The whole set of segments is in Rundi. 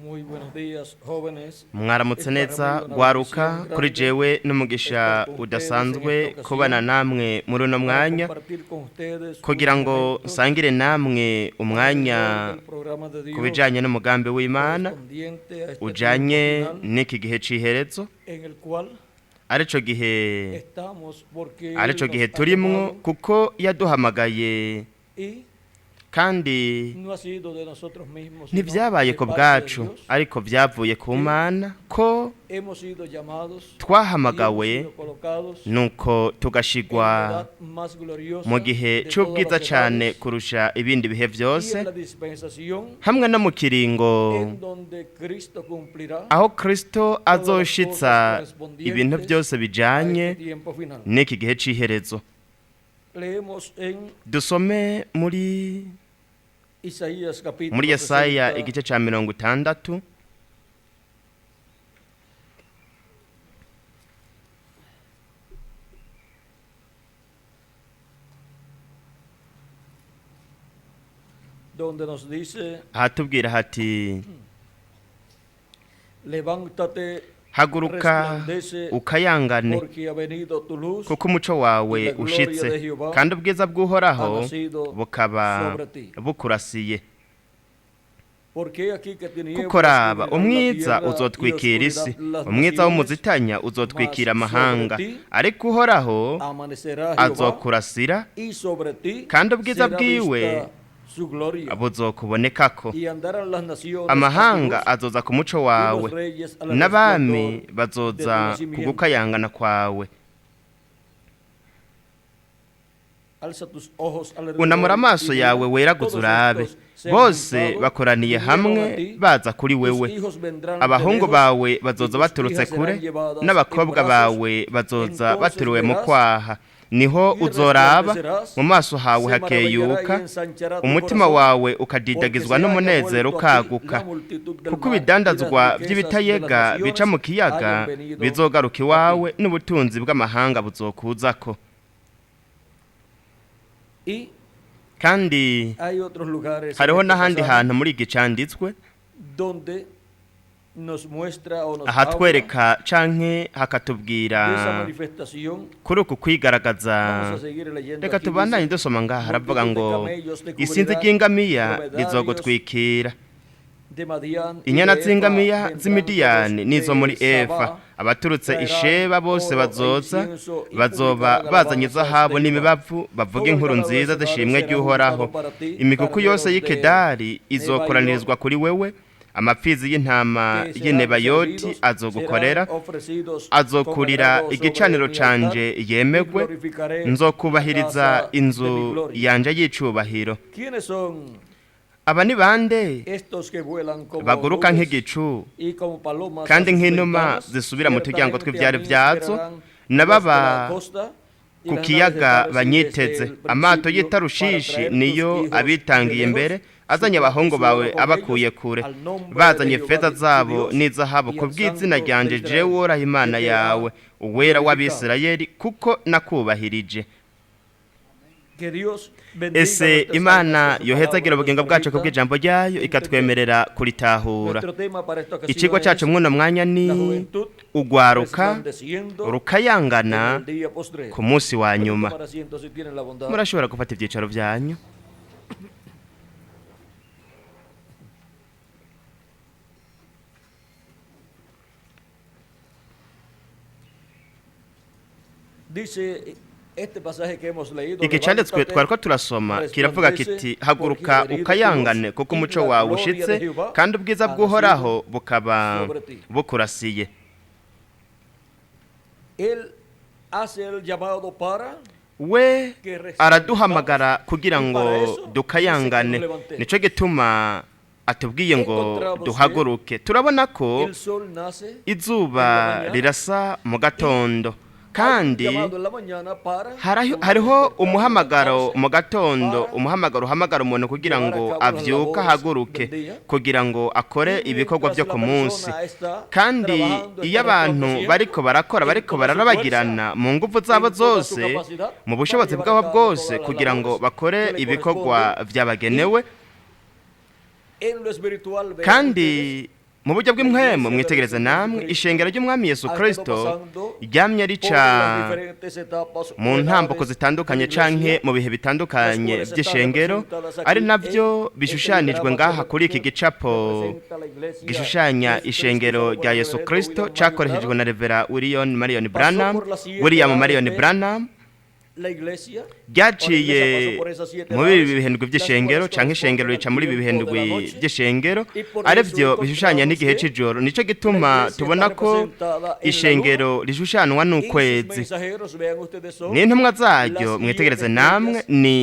Muy buenos días, jóvenes. Mwaramutse neza gwaruka. Kuri jewe n'umugisha udasanzwe kubana namwe muri uno mwanya kugira ngo nsangire namwe umwanya ku bijanye n'umugambi w'Imana ujanye n'iki gihe c'iherezo, arico gihe turimwo, kuko yaduhamagaye kandi ntibyabaye ku bwacu, ariko byavuye ku Mana ko twahamagawe, nuko tugashigwa mu gihe cy'ubwiza cyane kurusha ibindi bihe byose, hamwe no mu kiringo aho Kristo azoshitsa ibintu byose bijanye n'iki gihe cy'iherezo. Dusome muri Yesaya igice cya 60. Donde nos dice: Ahatubwira hati: "Levántate, "Haguruka ukayangane, kuko umuco wawe ushitse, kandi ubwiza bw'Uhoraho bukaba bukurasiye. Kuko raba, umwiza uzotwikira isi, umwiza w'umuzitanya uzotwikira amahanga, ariko Uhoraho azokurasira, kandi ubwiza bwiwe buzokubonekako. Amahanga azoza ku muco wawe, n'abami bazoza ku gukayangana kwawe." Unamura amaso yawe weraguze urabe, bose bakoraniye hamwe baza kuri wewe. Abahungu bawe bazoza baturutse kure, n'abakobwa bawe bazoza baturuwe mu kwaha. Niho uzoraba, mu maso hawe hakeyuka, umutima wawe ukadidagizwa n'umunezero ukaguka, kuko ibidandazwa by'ibitayega bica mu kiyaga bizogaruka iwawe, n'ubutunzi bw'amahanga buzokuzako. Kandi hariho n'ahandi hantu muri iki canditswe ahatwereka canke hakatubwira kuri uku kwigaragaza. Reka tubandanye dusoma. Ngaha haravuga ngo: "Isinzi ry'ingamiya rizogutwikira, inyana z'ingamiya z'Imidiyani n'izo muri Efa. Abaturutse Isheba bose bazoza, bazoba bazanye izahabu n'imibavu, bavuga inkuru nziza zishimwe ry'Uhoraho. Imikuku yose y'Ikedari izokoranirizwa kuri wewe, amapfizi y'intama y'Inebayoti azogukorera, azokurira igicaniro canje yemegwe. Nzokubahiriza inzu yanje y'icubahiro. Aba ni bande baguruka nk'igicu kandi nk'inuma zisubira mu turyango tw'ivyari vyazo, nababa ku kiyaga banyiteze? Amato y'Itarushishi niyo abitangiye imbere, azanye abahungu bawe abakuye kure, bazanye feza zabo n'izahabu ku bw'izina ryanje, jewe Uhoraho Imana yawe, Uwera w'Abisirayeli, kuko nakubahirije." Ese Imana yohezagira ubugingo bwacu ku bw'ijambo ryayo, ikatwemerera kuritahura. Ikigo cyacu mw'uno mwanya ni ugwaruka rukayangana ku munsi wa nyuma. Murashobora gufata ibyicaro byanyu. Dice este pasaje que hemos leído: Iki cyanditswe twari ko turasoma kiravuga kiti: "Haguruka ukayangane, kuko umuco wawe ushitse, kandi ubwiza bw'Uhoraho bukaba bukurasiye." Él hace el llamado para We araduhamagara kugira ngo dukayangane, nicyo gituma atubwiye ngo duhaguruke. Turabona ko el sol nace izuba rirasa mu gatondo, kandi hariho umuhamagaro mu gatondo, umuhamagaro uhamagara umuntu kugira ngo avyuke, ahaguruke kugira ngo akore ibikorwa byo ku munsi. Kandi iyo abantu bariko barakora, bariko bararabagirana mu nguvu zabo zose, mu bushobozi bwabo bwose, kugira ngo bakore ibikorwa vyabagenewe, kandi Mu buryo bw'impwemu, mwitegereze namwe, ishengero ry'Umwami Yesu Kristo ryamye rica mu ntambuko zitandukanye canke mu bihe bitandukanye by'ishengero, ari navyo bishushanijwe ngaha kuri iki gicapo gishushanya ishengero rya Yesu Kristo cakoreshejwe na Revera William Marion Branham. William Marion Branham ryaciye muri ibi bihendwi by'ishengero, canke ishengero rica muri ibi bihendwi by'ishengero, arivyo bishushanya n'igihe c'ijoro. Nico gituma tubona ko ishengero rishushanwa n'ukwezi n'intumwa zaryo. Mwitegereze namwe, ni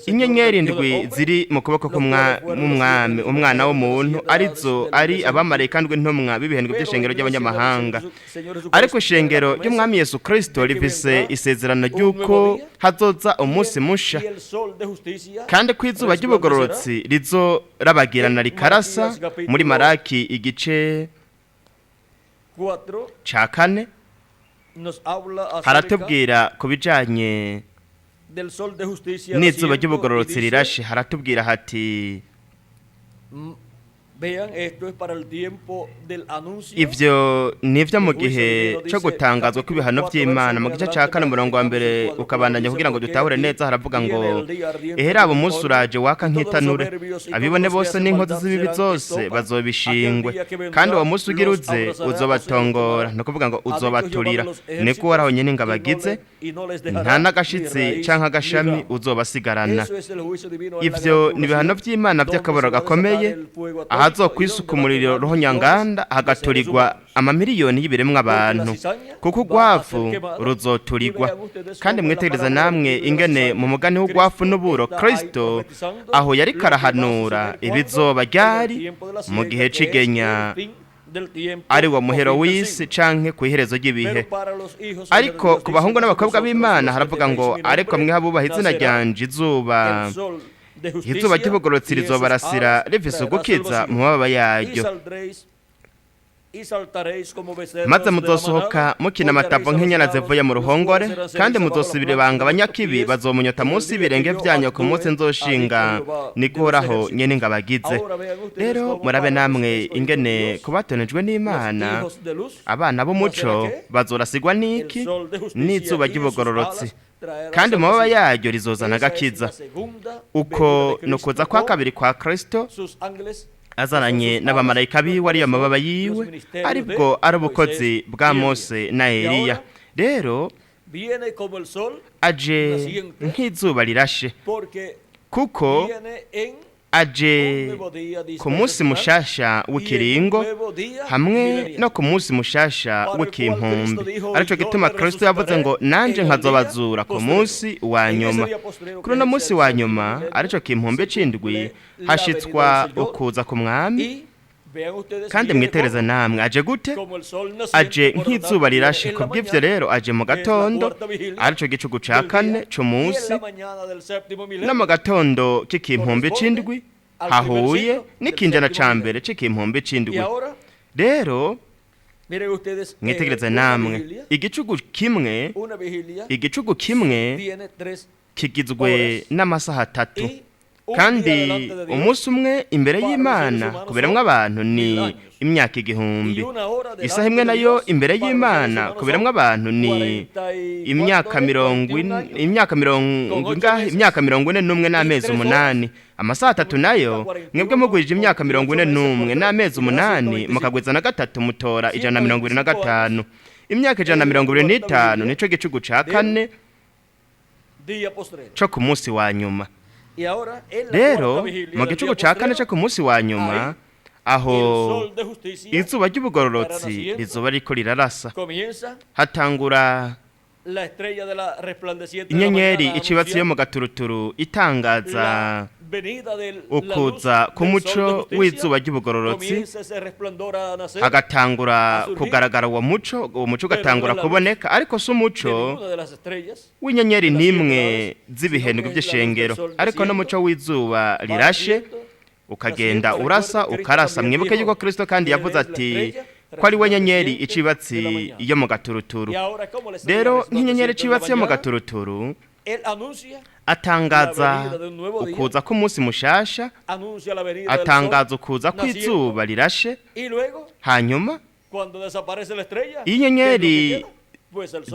inyenyeri indwi ziri mu kuboko k'umwami umwana w'umuntu, arizo ari abamarayika ndwi intumwa b'ibihendwi by'ishengero ry'abanyamahanga. Ariko ishengero ry'Umwami Yesu Kristo rifise isezerano ry'uko hazoza umunsi musha, kandi ko izuba ry'ubugororotsi rizorabagirana rikarasa. Muri Maraki igice ca 4 haratubwira ku bijanye n'izuba ry'ubugororotsi rirashe. Haratubwira hati: "Ivyo nivyo mu gihe cyo gutangazwa kw'ibihano by'Imana." Mu gice ca 4, umurongo wa 1 ukabandanya kugira ngo dutahure neza, haravuga ngo: "Eheraba umunsi uraje waka nk'itanure, abibone bose n'inkozi z'ibibi zose bazobishingwe, kandi uwo munsi ugira uze uzobatongora", ni ukuvuga ngo uzobaturira. "Niko Uhoraho nyene ingabo agize, nta n'agashitsi canke agashami uzobasigarana." Ivyo ni ibihano vy'Imana vy'akabaro gakomeye, ahazokwisuka umuriro ruhonyanganda, hagaturirwa amamiliyoni y'ibiremwa abantu, kuko urwafu ruzoturigwa. Kandi mwitegereza namwe ingene mu mugani w'urwafu n'uburo, Kristo aho yari karahanura ibizoba ryari mu gihe c'igenya, ari wo muhero w'isi canke ku iherezo ry'ibihe. Ariko ku bahungu n'abakobwa b'Imana haravuga ngo: "Ariko mwe abubaha izina ryanje, izuba ry'ubugororotsi rizobarasira rifise ugukiza mu mababa yaryo, maze muzosohoka mukina amatavu nk'inyana zivuye mu ruhongore, kandi muzosubira ibanga abanyakibi bazomunyota munsi y'ibirenge byanyu ku munsi nzoshinga, niko Uhoraho nyene ingabo agize." Rero murabe namwe ingene kubatonejwe n'Imana, abana b'umuco, bazorasigwa n'iki? N'izuba ry'ubugororotsi, kandi mu mababa yaryo rizozana agakiza. Uko ni ukuza kwa kabiri kwa Kristo azananye n'abamarayika biwe, ariyo mababa yiwe, aribwo ari ubukozi bwa Mose na Eliya. Rero aje nk'izuba rirashe, kuko aje ku munsi mushasha w'ikiringo hamwe no ku munsi mushasha w'ikimpumbi. Aricyo gituma Kristo yavuze ngo: "Nanje nkazobazura ku munsi wa nyuma." Kuri uno munsi wa nyuma, aricyo kimpumbi c'indwi, hashitswa ukuza ku Mwami. Kandi mwitegereze namwe, aje gute? Aje nk'izuba rirashe. Kubw'ivyo rero aje mu gatondo, arico gicugu ca 4 c'umunsi, no mu gatondo k'ikimpumbi c'indwi, hahuye n'ikinjana ca 1 c'ikimpumbi c'indwi. Rero mwitegereze namwe, igicugu kimwe kigizwe n'amasaha 3, kandi umunsi umwe imbere y'Imana kuberamo abantu ni imyaka 1000. Isaha imwe nayo imbere y'Imana kuberamo abantu ni imyaka mirongo ingahe? Imyaka 41 n'amezi 8. Amasaha 3 nayo, mwebwe mugwije imyaka 41 n'amezi 8 mukagwiza na 3, mutora 175. Imyaka 175 nico gicugu ca 4 co ku munsi wa nyuma. Rero mu gicugu ca 4 co ku munsi wa nyuma, aho izuba ry'ubugororotsi rizoba riko rirarasa, hatangura inyenyeri icibatsi yo mu gaturuturu itangaza ukuza k'umuco w'izuba ry'ubugororotsi. Hagatangura kugaragara uwo muco, uwo muco ugatangura kuboneka, ariko si umuco w'inyenyeri n'imwe z'ibihendwi by'ishengero, ariko n'umuco w'izuba rirashe ukagenda urasa, ukarasa. Mwibuke yuko Kristo kandi yavuze ati ko ari we nyenyeri icibatsi yo mu gaturuturu. Rero nk'inyenyeri icibatsi yo mu gaturuturu Atangaza ukuza k'umunsi mushasha, atangaza ukuza kw'izuba rirashe. Hanyuma inyenyeri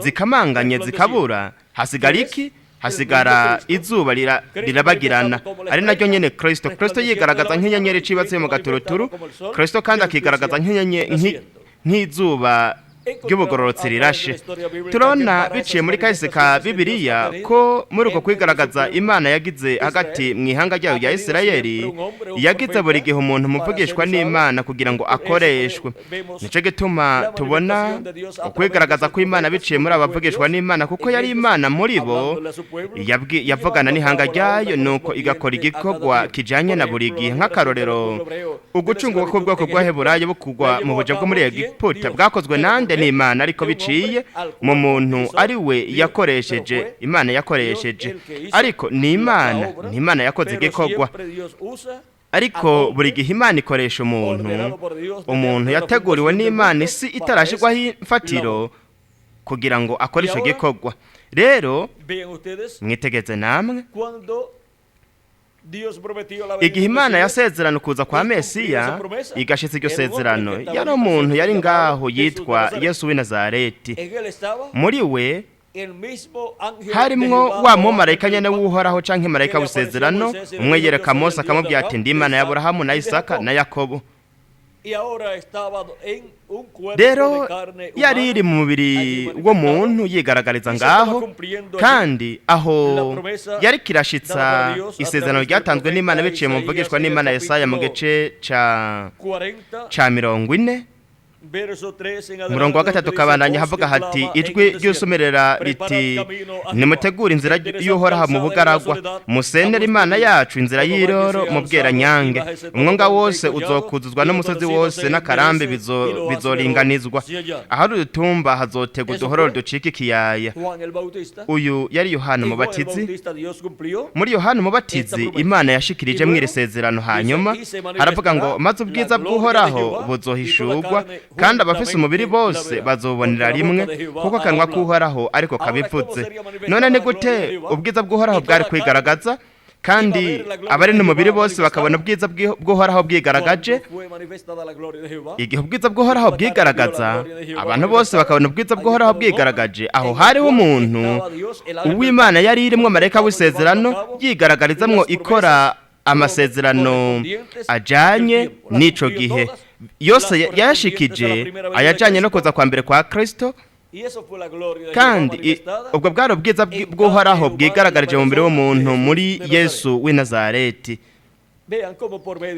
zikamanganye zikabura, hasigara iki? Hasigara izuba rirabagirana, ari naryo nyene Kristo. Kristo yigaragaza nk'inyenyeri icibatse mu gaturuturu, Kristo kandi akigaragaza nk'izuba ry'ubugororotsi rirashe. Turabona biciye muri kahise ka Bibiliya ko muri uko kwigaragaza Imana yagize hagati mu ihanga ryayo rya Isirayeli, yagize buri gihe umuntu muvugishwa n'Imana kugira ngo akoreshwe. Nico gituma tubona ukwigaragaza kw'Imana biciye muri abavugishwa n'Imana, kuko yari Imana muri bo yavugana n'ihanga ryayo, nuko igakora igikorwa kijanye na buri gihe. Nk'akarorero, ugucungurwa k'ubwoko bw'Abaheburayo bukugwa mu buja bwo muri Egiputa bwakozwe nande? N'Imana, ariko biciye mu muntu ari we yakoresheje, Imana yakoresheje, ariko ni Imana, ni Imana yakoze igikorwa. Ariko buri gihe Imana ikoresha umuntu, umuntu yateguriwe n'Imana isi itarashirwaho imfatiro kugira ngo akore ico gikorwa. Rero mwitegeze namwe, igihe Imana yasezerana ukuza kwa Mesiya, igashitsa iryo sezerano, yari umuntu yari ngaho yitwa Yesu w'i Nazareti. Muri we harimwo wa mumarayika nyene w'Uhoraho canke marayika w'isezerano, umwe yereka Mose akamubwira ati ndi Imana ya Aburahamu na Isaka na Yakobo. Rero yari iri mu mubiri w'umuntu yigaragariza ngaho, kandi aho yari kirashitsa isezerano ryatanzwe n'Imana biciye mu mvugishwa n'Imana Yesaya mu gice ca 40 umurongo wa 3 kabandanya havuga hati ijwi ry'usumerera riti nimutegure inzira y'Uhoraho mu bugaragwa, musenere Imana yacu inzira y'iroro mu bweranyange. Umwonga wose uzokuzuzwa n'umusozi wose n'akarambi bizoringanizwa, ahari udutumba hazotega uduhororo ducika ikiyaya. Uyu yari Yohana Umubatizi. Muri Yohana Umubatizi Imana yashikirije mw'iri sezerano. Hanyuma haravuga ngo maze ubwiza bw'Uhoraho buzohishurwa, kandi abafise umubiri bose bazobonera rimwe, kuko akanwa k'Uhoraho ariko kabivuze. None ni gute ubwiza bw'Uhoraho bwari kwigaragaza, kandi abari n'umubiri bose bakabona ubwiza bw'Uhoraho bwigaragaje? Igihe ubwiza bw'Uhoraho bwigaragaza, abantu bose bakabona ubwiza bw'Uhoraho bwigaragaje, aho hariho umuntu uw'Imana yari irimwo marayika w'isezerano yigaragarizamwo ikora amasezerano ajanye n'ico gihe yose yashikije ayajanye no kuza kwa mbere kwa Kristo. Kandi ubwo bwari ubwiza bw'Uhoraho bwigaragarije mu mubiri w'umuntu muri Yesu w'i Nazareti.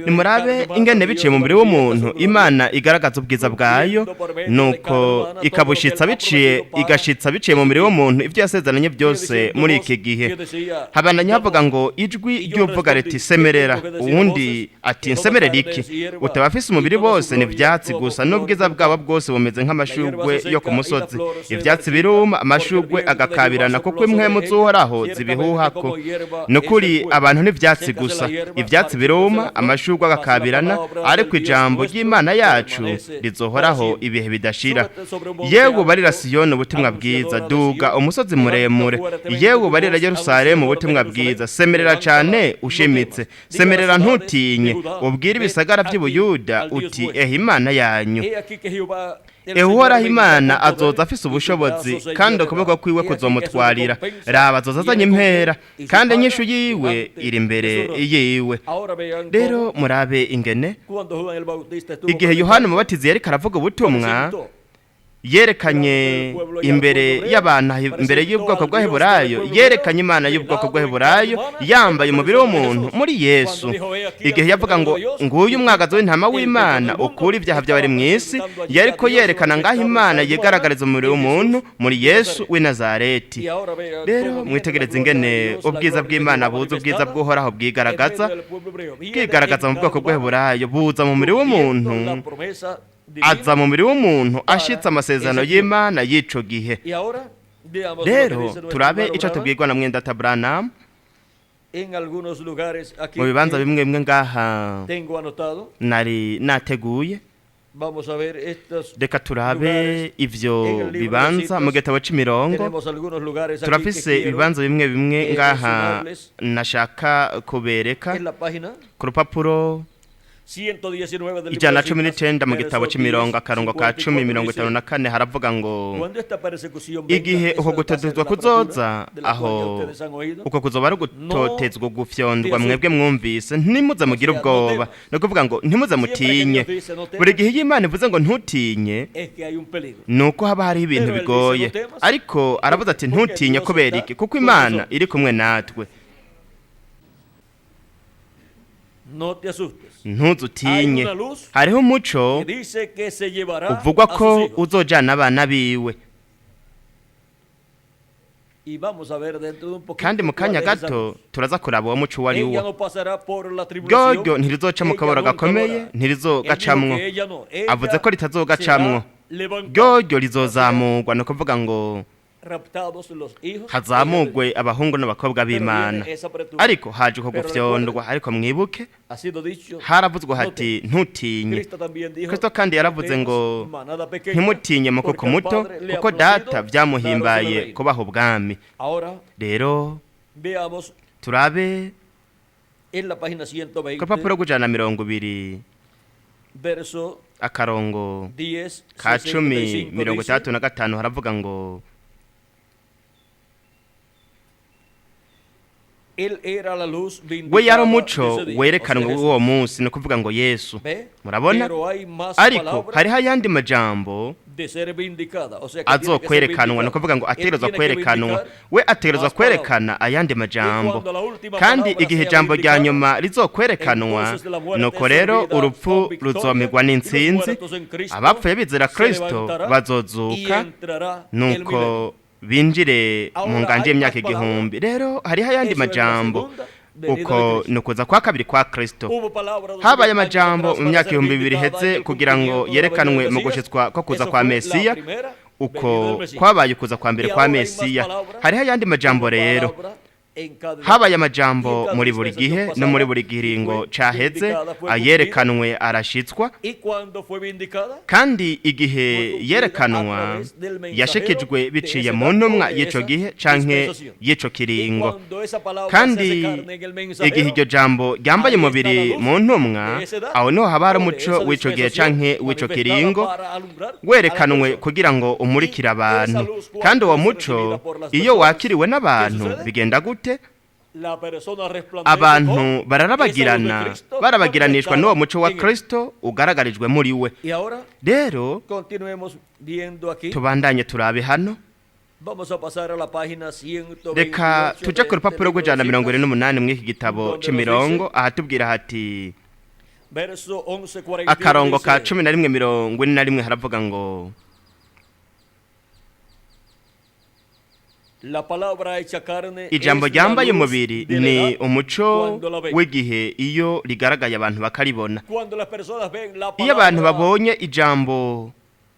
Nimurabe ingene biciye mu mubiri w'umuntu Imana igaragaza ubwiza bwayo, nuko ikabushitsa biciye, igashitsa biciye mu mubiri w'umuntu ivyo yasezeranye byose muri iki gihe. Habananya havuga ngo ijwi ry'uvuga riti semerera, uwundi ati nsemerera iki? Utabafise umubiri bose ni ivyatsi gusa, n'ubwiza bwabo bwose bumeze nk'amashugwe yo ku musozi. Ivyatsi biruma, amashugwe agakabirana, kuko impwemu z'Uhoraho zibihuhako. Nukuri abantu ni ivyatsi gusa, ivyatsi biruma, amashugwe agakabirana, ariko ijambo ry'Imana yacu rizohoraho ibihe bidashira. Yewe barira Siyoni ubutumwa bwiza, duga umusozi muremure. Yewe barira Yerusalemu ubutumwa bwiza, semerera cane ushimitse, semerera ntutinye, ubwire ibisagara by'Ubuyuda uti ehe Imana yanyu. Uhoraho Imana azoza afise ubushobozi, kandi ukuboko kwiwe kuzomutwarira. Raba azoza azanye impera, kandi inyishu yiwe iri imbere yiwe. Rero murabe ingene igihe Yohana Umubatizi yariko aravuga ubutumwa, yerekanye imbere y'abantu, imbere y'ubwoko bw'Abaheburayo, yerekanye Imana y'ubwoko bw'Abaheburayo yambaye umubiri w'umuntu muri Yesu. Igihe yavuga ngo nguyu umwagazi w'intama w'Imana ukura ibyaha by'abari mu isi, yariko yerekana ngaho Imana yigaragariza umubiri w'umuntu muri Yesu w'i Nazareti. Rero mwitegereze ingene ubwiza bw'Imana buza, ubwiza bw'Uhoraho bwigaragaza, bwigaragaza mu bwoko bw'Abaheburayo, buza mu mubiri w'umuntu, aza mu mubiri w'umuntu ashitse amasezerano y'Imana y'ico gihe. Rero turabe ico tubwirwa na mwendata Branham mu bibanza bimwe bimwe ngaha nari nateguye. Vamos a ver estos Reka turabe lugares. Ivyo En el libro de bibanza mu citas gitabo c'imirongo. Tenemos algunos lugares aquí que Turafise quiero ibibanza bimwe bimwe ngaha mencionarles. nashaka kubereka En la página ku rupapuro 119 del libro ijana de na cumi citas, n'icenda mu verso gitabo c'imirongo 10, akarongo ka 54 cumi mirongo dice, itanu na kane haravuga ngo Cuando esta persecución venga, igihe esa uko va a ser gutotezwa la apretura kuzoza de la cual ya aho ustedes han oído. uko kuzoba ari ugutotezwa gufyondwa mwebwe mwumvise ntimuze mugire ubwoba ni ukuvuga ngo ntimuze mutinye buri gihe iyo Imana ivuze ngo ntutinye Es que hay un peligro. ni uko haba hariho ibintu bigoye ariko aravuze ati ntutinye kubera iki kuko Imana iri kumwe natwe. No te asustes. Ntuzutinye hariho umuco Que dice que se llevará uvugwa a ko sus hijos. uzojana abana biwe. Y vamos a ver dentro de un poquito Kandi mu kanya cuál es esa gato luz. turaza kuraba uwo muco uwo ari Ella wo. no pasará por la tribulación. Ryoryo ntirizoca mu Ella kaboro nunca gakomeye lo hará. Él dijo ntirizogacamwo que ella no, ella avuze ko ritazogacamwo será levantada. ryoryo rizozamurwa ni ukuvuga ngo Raptados los hijos. hazamugwe abahungu n'abakobwa Pero viene b'Imana esa apretura. ariko haje uko Pero gufyondwa ariko mwibuke Ha sido dicho. haravuzwe no hati temas. ntutinye Cristo también dijo, Kristo kandi yaravuze "No ngo temas, manada pequeña, ntimutinye mukoko porque al muto Padre le ha kuko placido data daros el byamuhimbaye reino". kubaha ubwami. Ahora Rero veamos turabe en la página 120, ku rupapuro rw'ijana na mirongo ibiri verso akarongo 10, ka cumi 65, mirongo dice, itandatu na gatanu haravuga ngo Él era la luz we yari vindicada umuco de ese día. werekanwe O sea, w'uwo munsi ni ukuvuga ngo Yesu. ¿Ve? Murabona Pero hay más ariko palabras hariho ayandi majambo de ser vindicada. O sea, que tiene que ser azokwerekanwa ni vindicada. ukuvuga ngo Él ategerezwa tiene que kwerekanwa vindicar we ategerezwa más palabras. kwerekana ayandi majambo cuando la última kandi palabra igihe sea ijambo rya vindicada, nyuma rizokwerekanwa entonces la muerte nuko es rero servida urupfu con victoria, ruzomirwa y los n'intsinzi muertos en Cristo abapfuye bizera se Kristo levantará y bazozuka entrará el nuko milenio. binjire mu Ahora nganje hay y'imyaka más palabras. igihumbi rero hariho ayandi Eso es la majambo segunda venida de uko Cristo. ni ukuza kwa kabiri kwa Kristo. Hubo palabras dos Habaye mil años amajambo atrás mu para myaka ser ibihumbi bibiri vindicada iheze en el kugira ngo cumplimiento de la yerekanwe venida del mu Mesías. gushitswa ko kuza Eso kwa fue la Mesiya primera uko venida del Mesías. kwabaye ukuza kwa mbere Y kwa ahora hay más Mesiya palabras, hariho ayandi majambo hubo rero palabra en cada edad habaye y en amajambo cada muri buri gihe dispensación no muri pasada, buri giringo fue caheze vindicada, fue cumplida. ayerekanwe arashitswa. Y cuando fue vindicada, Kandi igihe fue cumplida yerekanwa a través del mensajero yashikijwe de biciye esa mu edad ntumwa o de y'ico esa gihe canke dispensación. y'ico Y kiringo cuando esa palabra se hace kandi carne en el mensajero, igihe iryo jambo ryambaye ahí está umubiri la luz mu ntumwa de esa edad aho niho haba hari o de umuco esa w'ico gihe dispensación canke w'ico manifestada kiringo para alumbrar a la werekanwe persona. kugira ngo umurikire Y esa abantu luz, cuando kandi uwo es muco recibida por las iyo personas, wakiriwe n'abantu ¿qué sucede? bigenda gute? La persona resplandece Abantu con esa luz de bararabagirana Cristo barabagiranishwa manifestada n'uwo muco wa en él. Kristo ugaragarijwe muri we. Y ahora Rero continuemos viendo aquí. tubandanye turabe hano. Vamos a pasar a la página 128 Reka de tuje ku este rupapuro libro de rw'ijana na mirongo ine citas, n'umunani mw'iki gitabo donde nos c'imirongo dice, ahatubwira hati verso 11:41 akarongo ka dice, 11:41 haravuga ngo La palabra hecha carne ijambo es la ryambaye luz umubiri de la ni edad umuco cuando la ven. w'igihe iyo rigaragaye abantu bakaribona. Cuando las personas ven la Iyo abantu palabra babonye ijambo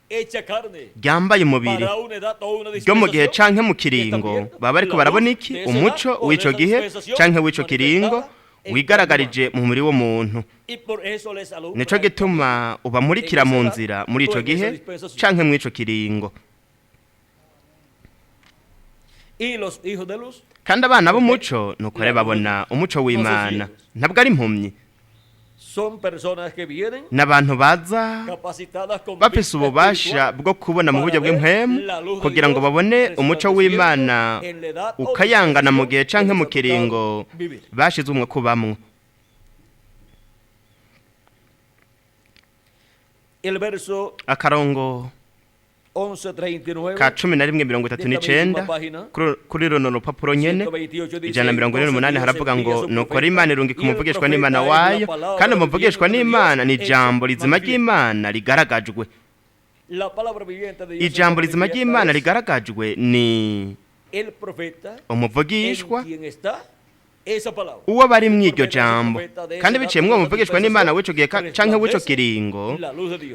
hecha carne ryambaye umubiri para una edad o una ryo mu gihe dispensación, canke mu ¿qué están kiringo viendo? baba bariko La barabona luz iki de esa umuco edad o de w'ico esa gihe dispensación canke w'ico kiringo manifestada en carne wigaragarije humana. mu mubiri w'umuntu. Y por eso les alumbra Nico el camino gituma ubamurikira en esa mu edad nzira muri o ico en esa gihe dispensación. canke mw'ico kiringo. Y los hijos de luz Kandi abana b'umuco nuko rero La luz babona umuco no son w'Imana ciegos. ntabwo ari impumyi Son personas que vienen n'abantu baza capacitadas con bafise vista ububasha espiritual bwo kubona mu para buryo ver bw'impwemu la luz de kugira ngo Dios babone umuco resplandeciendo w'Imana en la edad o ukayangana mu gihe dispensación canke que mu les ha kiringo tocado vivir. bashizwe kubamwo. El verso Akarongo 11:39 ka cumi na rimwe mirongo itatu de esta misma n'icenda página, kuri runo rupapuro nyene 128 dice, ijana na mirongo ine entonces n'umunani Dios haravuga envía ngo su nuko profeta, Imana irungika y el umuvugishwa n'Imana profeta es la wayo palabra kandi umuvugishwa viviente de n'Imana ni Dios ijambo hecha rizima manifiesta. ry'Imana rigaragajwe. La palabra viviente de Dios hecha Ijambo rizima manifiesta ry'Imana es rigaragajwe ni el profeta en umuvugishwa quien está Uwo bari mu iryo jambo kandi biciye mwo muvugishwa n'Imana w'ico gihe canke w'ico kiringo,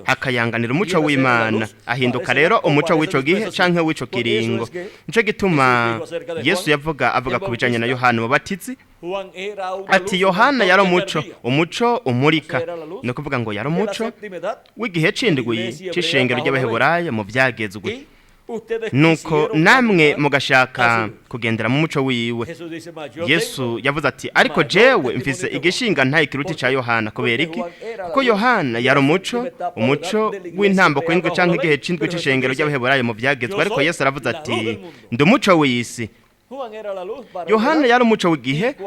hakayanganira umuco w'Imana, ahinduka rero umuco w'ico gihe canke w'ico kiringo. Nico gituma Yesu yavuga avuga ku bijanye na Yohana Umubatizi ati: "Yohana yari umuco, umuco umurika." Ni ukuvuga ngo yari umuco w'igihe c'indwi c'ishengero ry'Abaheburayo mu vyagezwe. Nuko namwe mugashaka kugendera mu muco wiwe. Yesu yavuze ati: "Ariko jewe mfise igishinga ntaye kiruti ca Yohana." Kubera iki? Kuko Yohana yari umuco, umuco w'intambo kw'indwi canke igihe c'indwi c'ishengero ry'Abaheburayo mu vyagezwe, ariko Yesu aravuze ati: "Ndi umuco w'isi." Yohana yari umuco w'igihe,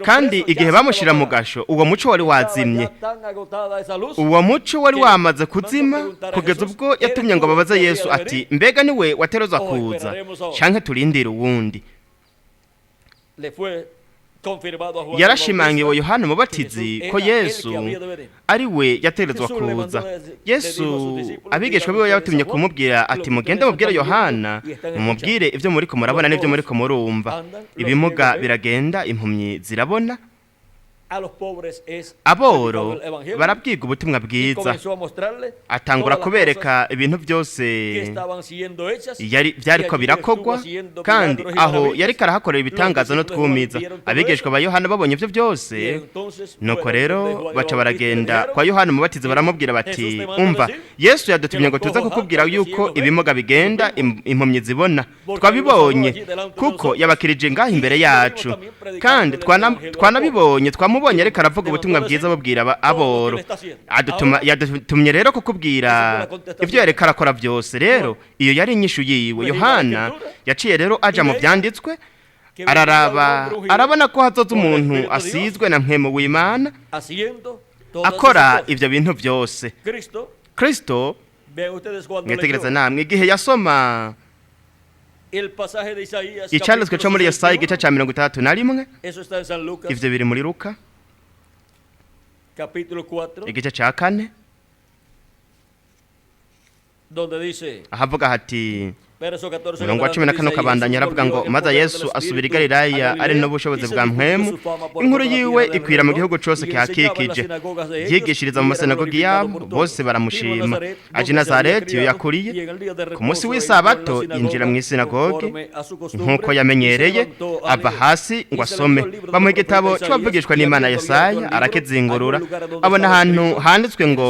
kandi igihe bamushira mu gasho, uwo muco wari wazimye. Uwo muco wari wamaze kuzima kugeza ubwo yatumye ngo babaze Yesu ati: "Mbega niwe waterezwa kuza, canke turindire uwundi?" Yarashimangiwe Yohana Umubatizi ko Yesu ari we yaterezwa kuza. Yesu abigishwa biwe yabatumye kumubwira ati: "Mugende mubwire Yohana, mumubwire ibyo muriko murabona n'ibyo muriko murumva: ibimuga biragenda, impumyi zirabona, aboro barabwiga ubutumwa bwiza." Atangura kubereka ibintu byose yari byariko birakogwa, kandi aho yariko arahakorera ibitangaza no twumiza. Abigishwa ba Yohana babonye ibyo byose, nuko rero baca baragenda kwa Yohana Umubatizi, baramubwira bati: "Umva, Yesu yadutumye ngo tuze kukubwira yuko ibimuga bigenda, impumyi zibona. Twabibonye kuko yabakirije ngaho imbere yacu, kandi twanabibonye, twamubonye ariko aravuga ubutumwa bwiza bubwira aboro. Adutuma, yadutumye rero kukubwira ibyo yareka arakora byose." Rero iyo yari inyishu yiwe. Yohana yaciye rero aja mu byanditswe, araraba, arabona ko hazoza umuntu asizwe na mpwemu w'Imana akora ibyo bintu byose. Kristo, mwitegereza namwe igihe yasoma icyanditswe cyo muri Yesaya igice cya 61, ivyo biri muri Luka igice cya 4, ahavuga hati, umurongo wa 14 ukabandanya, aravuga ngo: "Maze Yesu asubira i Galilaya ari n'ubushobozi bwa mpwemu, inkuru yiwe ikwira mu gihugu cose kihakikije. Yigishiriza mu masinagogi yabo, bose baramushima. Aje i Nazareti iyo yakuriye, ku munsi w'isabato yinjira mu isinagogi nk'uko yamenyereye, ava hasi ngo asome. Bamuha igitabo c'abavugishwa n'Imana Yesaya, arakizingurura, abona ahantu handitswe ngo: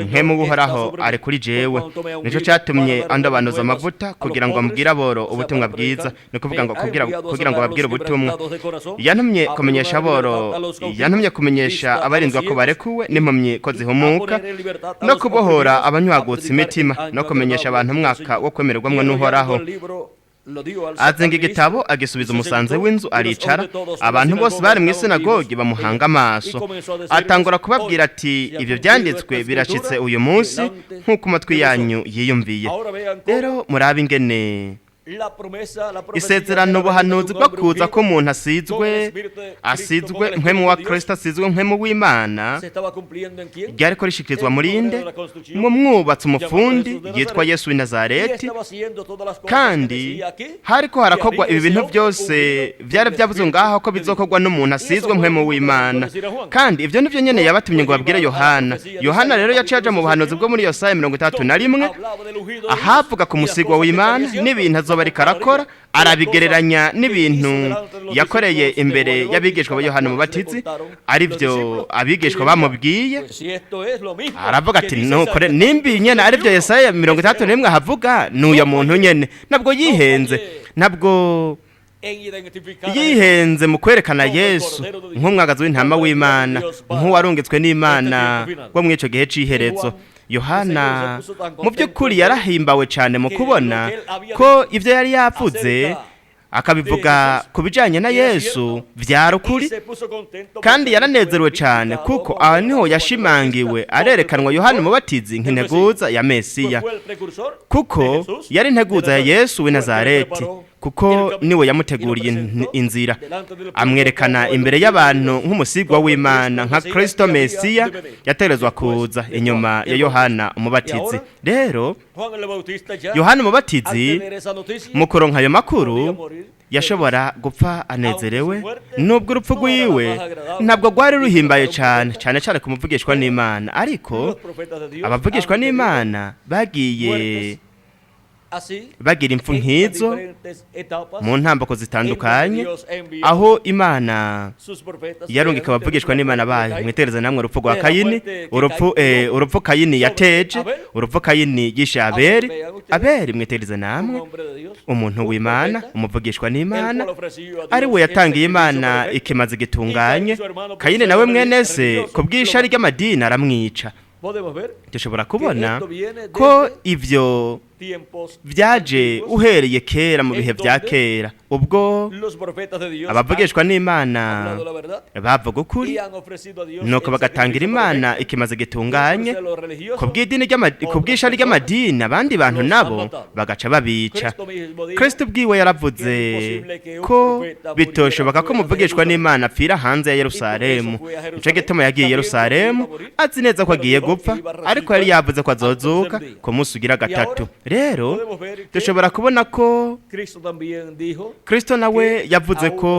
'Mpwemu w'Uhoraho ari kuri jewe, nico catumye andobanuza amavuta kugira ngo ambwire aboro ubutumwa bwiza.'" Ni ukuvuga ngo kugira ngo babwire ubutumwa. "Yantumye kumenyesha aboro, yantumye kumenyesha abarindwa ko barekuwe, n'impumyi ko zihumuka, no kubohora abanywagutse imitima, no kumenyesha abantu umwaka wo kwemererwamwo n'Uhoraho." Azinga igitabo, agisubiza umusanze w'inzu, aricara. Abantu bose bari mu isinagogi bamuhanga amaso. Atangura kubabwira ati: "Ibyo byanditswe birashitse uyu munsi nk'uko amatwi yanyu yiyumviye." Rero murabe ingene isezerano, ubuhanuzi bwo kuza ko umuntu asizwe mpwemu wa Kristo, asizwe mpwemu w'Imana, ryariko rishikirizwa muri nde? Mu mwubatsi, umufundi yitwa Yesu w'i Nazareti. Kandi hariko harakogwa ibi bintu byose byari byavuzwe ngaho ko bizokogwa n'umuntu asizwe mpwemu w'Imana. Kandi ibyo nivyo nyene yabatumye ngo babwire Yohana. Yohana rero yaciye aja mu buhanuzi bwo muri Yesaya 31, ahavuga ku musigwa w'Imana n'ibintu azoba ariko arakora, arabigereranya n'ibintu yakoreye imbere y'abigishwa ba Yohana Umubatizi, aribyo abigishwa bamubwiye. Aravuga ati: "Nukore nimbi nyene aribyo Yesaya 31 ahavuga, n'uyo muntu nyene." Ntabwo yihenze, ntabwo yihenze mu kwerekana Yesu nk'umwagazi w'intama w'Imana, nk'uwarungitswe n'Imana wo muri ico gihe c'iherezo. Yohana mu by'ukuri yarahimbawe cyane mu kubona ko ibyo yari yavuze akabivuga ku bijyanye na Yesu byari ukuri, kandi yaranezerewe cyane kuko aha niho yashimangiwe, arerekanwa Yohana Umubatizi nk'integuza ya Mesiya, kuko yari integuza ya Yesu w'i Nazareti, kuko niwe yamuteguriye inzira, amwerekana imbere y'abantu nk'umusigwa w'Imana, nka Kristo Mesiya yaterezwa kuza inyuma ya Yohana Umubatizi. Rero Yohana Umubatizi mu kuronka ayo makuru Yashobora gupfa anezerewe, nubwo urupfu rwiwe ntabwo rwari ruhimbaye cyane, cyane cyane ku muvugishwa n'Imana. Ariko abavugishwa n'Imana bagiye bagira impfu nk'izo mu ntambako zitandukanye, aho Imana yarungika abavugishwa n'Imana bayo. Mwitegereze namwe urupfu rwa Kayini, urupfu Kayini yateje, urupfu Kayini yishe Abeli. Abeli, mwitegereze namwe, umuntu w'Imana, umuvugishwa n'Imana, ari we yatangiye Imana ikimaze gitunganye. Kayini nawe mwene se ku bw'ishari ry'amadini aramwica. Dushobora kubona ko ibyo byaje uhereye kera, mu bihe bya kera, ubwo abavugishwa n'Imana bavuga ukuri, nuko bagatangira Imana ikimaze gitunganye. Ku bw'ishari ry'amadini, abandi bantu nabo bagaca babica. Kristo ubwiwe yaravuze ko bitoshoboka ko umuvugishwa n'Imana apfira hanze ya Yerusalemu. Nico gituma yagiye i Yerusalemu azi neza ko agiye gupfa, ariko yari yavuze ko azozuka ku munsi ugira gatatu. Rero dushobora kubona ko Kristo nawe yavuze ko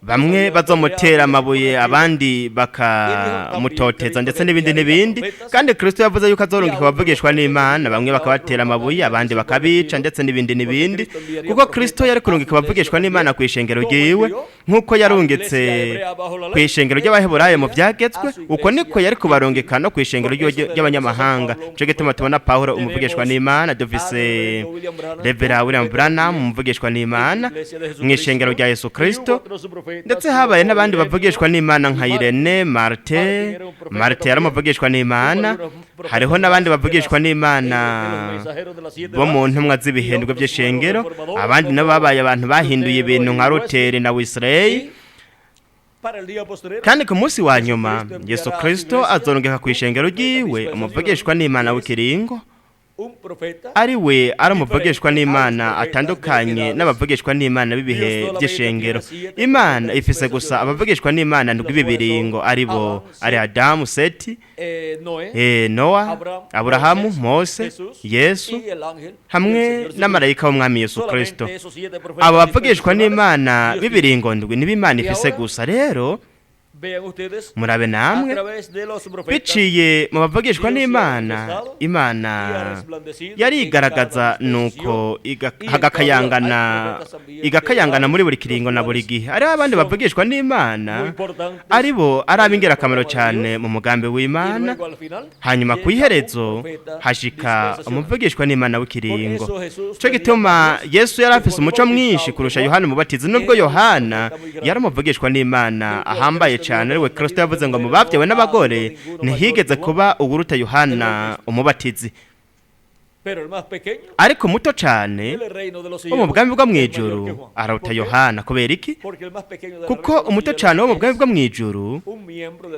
bamwe bazomutera amabuye, abandi bakamutoteza, ndetse n'ibindi n'ibindi. Kandi Kristo yavuze yuko azorungika abavugishwa n'Imana, bamwe bakabatera amabuye, abandi bakabica, ndetse n'ibindi n'ibindi, kuko Kristo yari kurungika abavugishwa n'Imana ku ishengero ryiwe. Nk'uko yarungitse ku ishengero ry'Abaheburayo mu byagetswe, uko niko yari kubarungika no ku ishengero ry'abanyamahanga. Nico gituma tubona Pawulo umuvugishwa n'Imana, dufise Reverend William Branham umuvugishwa n'Imana mu ishengero rya Yesu Kristo, ndetse habaye n'abandi bavugishwa n'Imana nka Irene Marte. Marte yari umuvugishwa n'Imana. Hariho n'abandi bavugishwa n'Imana bo mu ntumwa z'ibihendwe by'ishengero, abandi nabo babaye abantu bahinduye ibintu nka Luteri na Wesley. Kandi ku munsi wa nyuma Yesu Kristo azorungika ku ishengero ryiwe umuvugishwa n'Imana w'ikiringo, ari we ari umuvugishwa n'Imana atandukanye n'abavugishwa n'Imana b'ibihe by'ishengero. Imana ifise gusa abavugishwa n'Imana ndwi b'ibiringo, ari bo ari Adamu, Seti, Noa, Aburahamu, Mose, Yesu hamwe n'amarayika w'Umwami Yesu Kristo. Abo bavugishwa n'Imana b'ibiringo ndwi nibo Imana ifise gusa. Rero murabe namwe, biciye mu bavugishwa n'Imana, Imana yarigaragaza, nuko igakayangana muri buri kiringo na buri gihe. Hariho abandi bavugishwa n'Imana ari bo ari ab'ingirakamaro cyane mu mugambi w'Imana, hanyuma ku iherezo hashika umuvugishwa n'Imana w'ikiringo. Cyo gituma Yesu yari afise umuco mwinshi kurusha Yohana Umubatizi, nubwo Yohana yari umuvugishwa n'Imana ahambaye cyane, ariwe Kristo yavuze ngo mu babyawe n'abagore ntihigeze kuba uwuruta Yohana Umubatizi. Ariko muto cyane wo mu bwami bwo mu ijuru aruta Yohana. Kubera iki? Kuko umuto cyane wo mu bwami bwo mu ijuru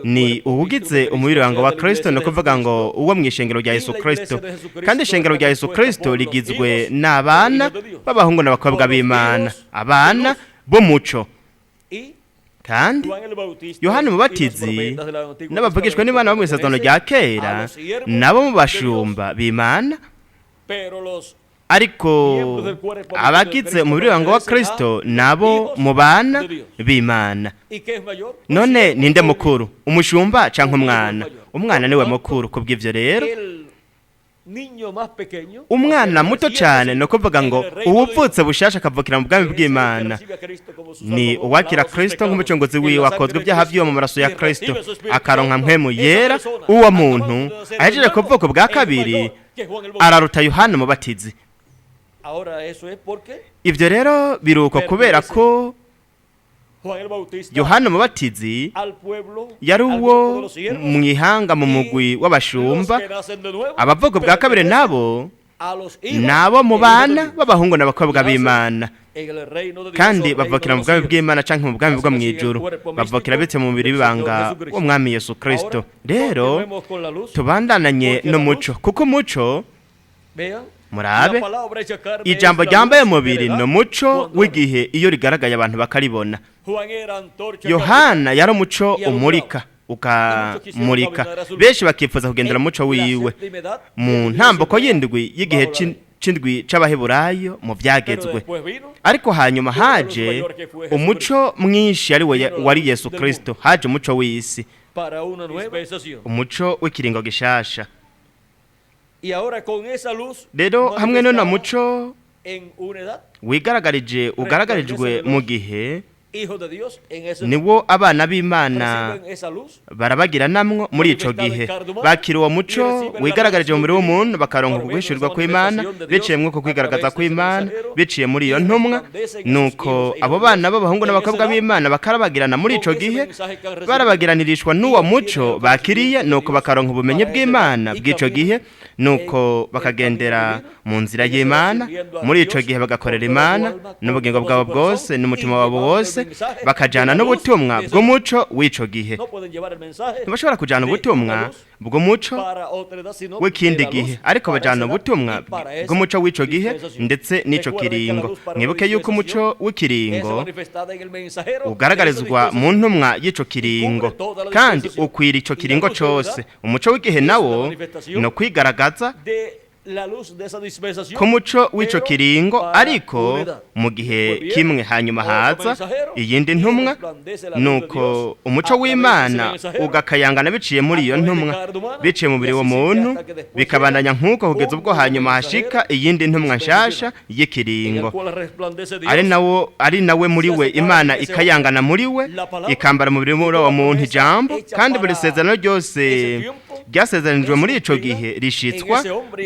ni uwugize umubiri wango wa Kristo, ni ukuvuga ngo uwo mu ishengero rya Yesu Kristo. Kandi ishengero rya Yesu Kristo rigizwe n'abana b'abahungu n'abakobwa b'Imana, abana b'umuco. Kandi Yohana Umubatizi n'abavugishwa n'Imana bo mu isezerano rya kera nabo mu bashumba b'Imana, ariko abagize umubiri wango wa Kristo nabo mu bana b'Imana. None ninde mukuru, umushumba canke umwana? Umwana niwe mukuru. Kubw'ivyo rero umwana muto cyane, ni ukuvuga ngo uwuvutse bushasha akavukira mu bwami bw'Imana, ni uwakira Kristo nk'umucunguzi wiwe, akozwe ibyaha by'iwe mu maraso ya Kristo, akaronka mpwemu yera. Uwo muntu ahejeje kuvuka bwa kabiri araruta Yohana Umubatizi. Ibyo rero biruko kubera ko Yohana Umubatizi yari uwo mu ihanga, mu mugwi w'abashumba. Abavuga bwa kabiri nabo nabo mu bana b'abahungu n'abakobwa b'Imana, kandi bavukira mu bwami bw'Imana canke mu bwami bwo mu ijuru, bavukira bitse mu mubiri w'ibanga w'Umwami Yesu Kristo. Rero tubandananye n'umuco, kuko umuco, murabe, ijambo ryambaye umubiri ni umuco w'igihe iyo rigaragaye abantu bakaribona. Yohana yari umuco umurika ukamurika, benshi bakifuza kugendera umuco wiwe. Mu ntamboko y'indwi y'igihe c'indwi c'Abaheburayo mu Pero vyagezwe. después vino Ariko hanyuma haje umuco mwinshi ari we wari Yesu Kristo, haje umuco w'isi, para una nueva dispensación. umuco w'ikiringo gishasha. Y ahora con esa luz Rero hamwe n'uno manifestada muco en una edad, wigaragarijwe ugaragarijwe mu gihe, hijos de Dios en ese niwo abana b'Imana reciben esa luz barabagira namwo muri ico gihe, bakira uwo muco wigaragarije mu mubiri w'umuntu, bakaronka uguhishurirwa kw'Imana biciye muri uko kwigaragaza kw'Imana, biciye muri iyo ntumwa. Nuko abo bana b'abahungu n'abakobwa b'Imana bakarabagirana muri ico gihe, barabagiranirishwa n'uwo muco bakiriye, nuko bakaronka ubumenyi bw'Imana bw'ico gihe, nuko bakagendera mu nzira y'Imana muri ico gihe, bagakorera Imana n'ubugingo bwabo bwose n'umutima wabo wose, bakajana n'ubutumwa bw'umuco w'ico gihe. No pueden llevar el mensaje Ntibashobora kujana ubutumwa bw'umuco para otra edad, sino w'ikindi de la luz gihe, ariko para bajana esa edad ubutumwa y para esa bw'umuco w'ico gihe dispensación. ndetse n'ico Recuerden que la kiringo. luz para una Mwibuke yuko umuco dispensación es w'ikiringo manifestada en el mensajero de esa ugaragarizwa mu dispensación. ntumwa y'ico kiringo, kandi ukwira ico kiringo cose. Umuco w'igihe nawo ni ukwigaragaza De la luz de esa dispensación, k'umuco w'ico pero kiringo, para ariko una edad. mu gihe Después viene kimwe. Hanyuma otro haza mensajero iyindi y ntumwa, resplandece la luz de nuko Dios umuco a través de ese w'Imana mensajero, ugakayangana biciye muri iyo a través de ntumwa, carne humana, biciye mu mubiri y así sigue w'umuntu, hasta que después bikabandanya llega nk'uko kugeza un ubwo nuevo hanyuma mensajero hashika iyindi ntumwa nshasha en el y'ikiringo, cual resplandece Dios ari nawo ari nawe muri we Imana ikayangana muri we, ikambara umubiri muri uwo muntu ijambo, kandi buri sezerano ryose ryasezeranijwe muri ico gihe rishitswa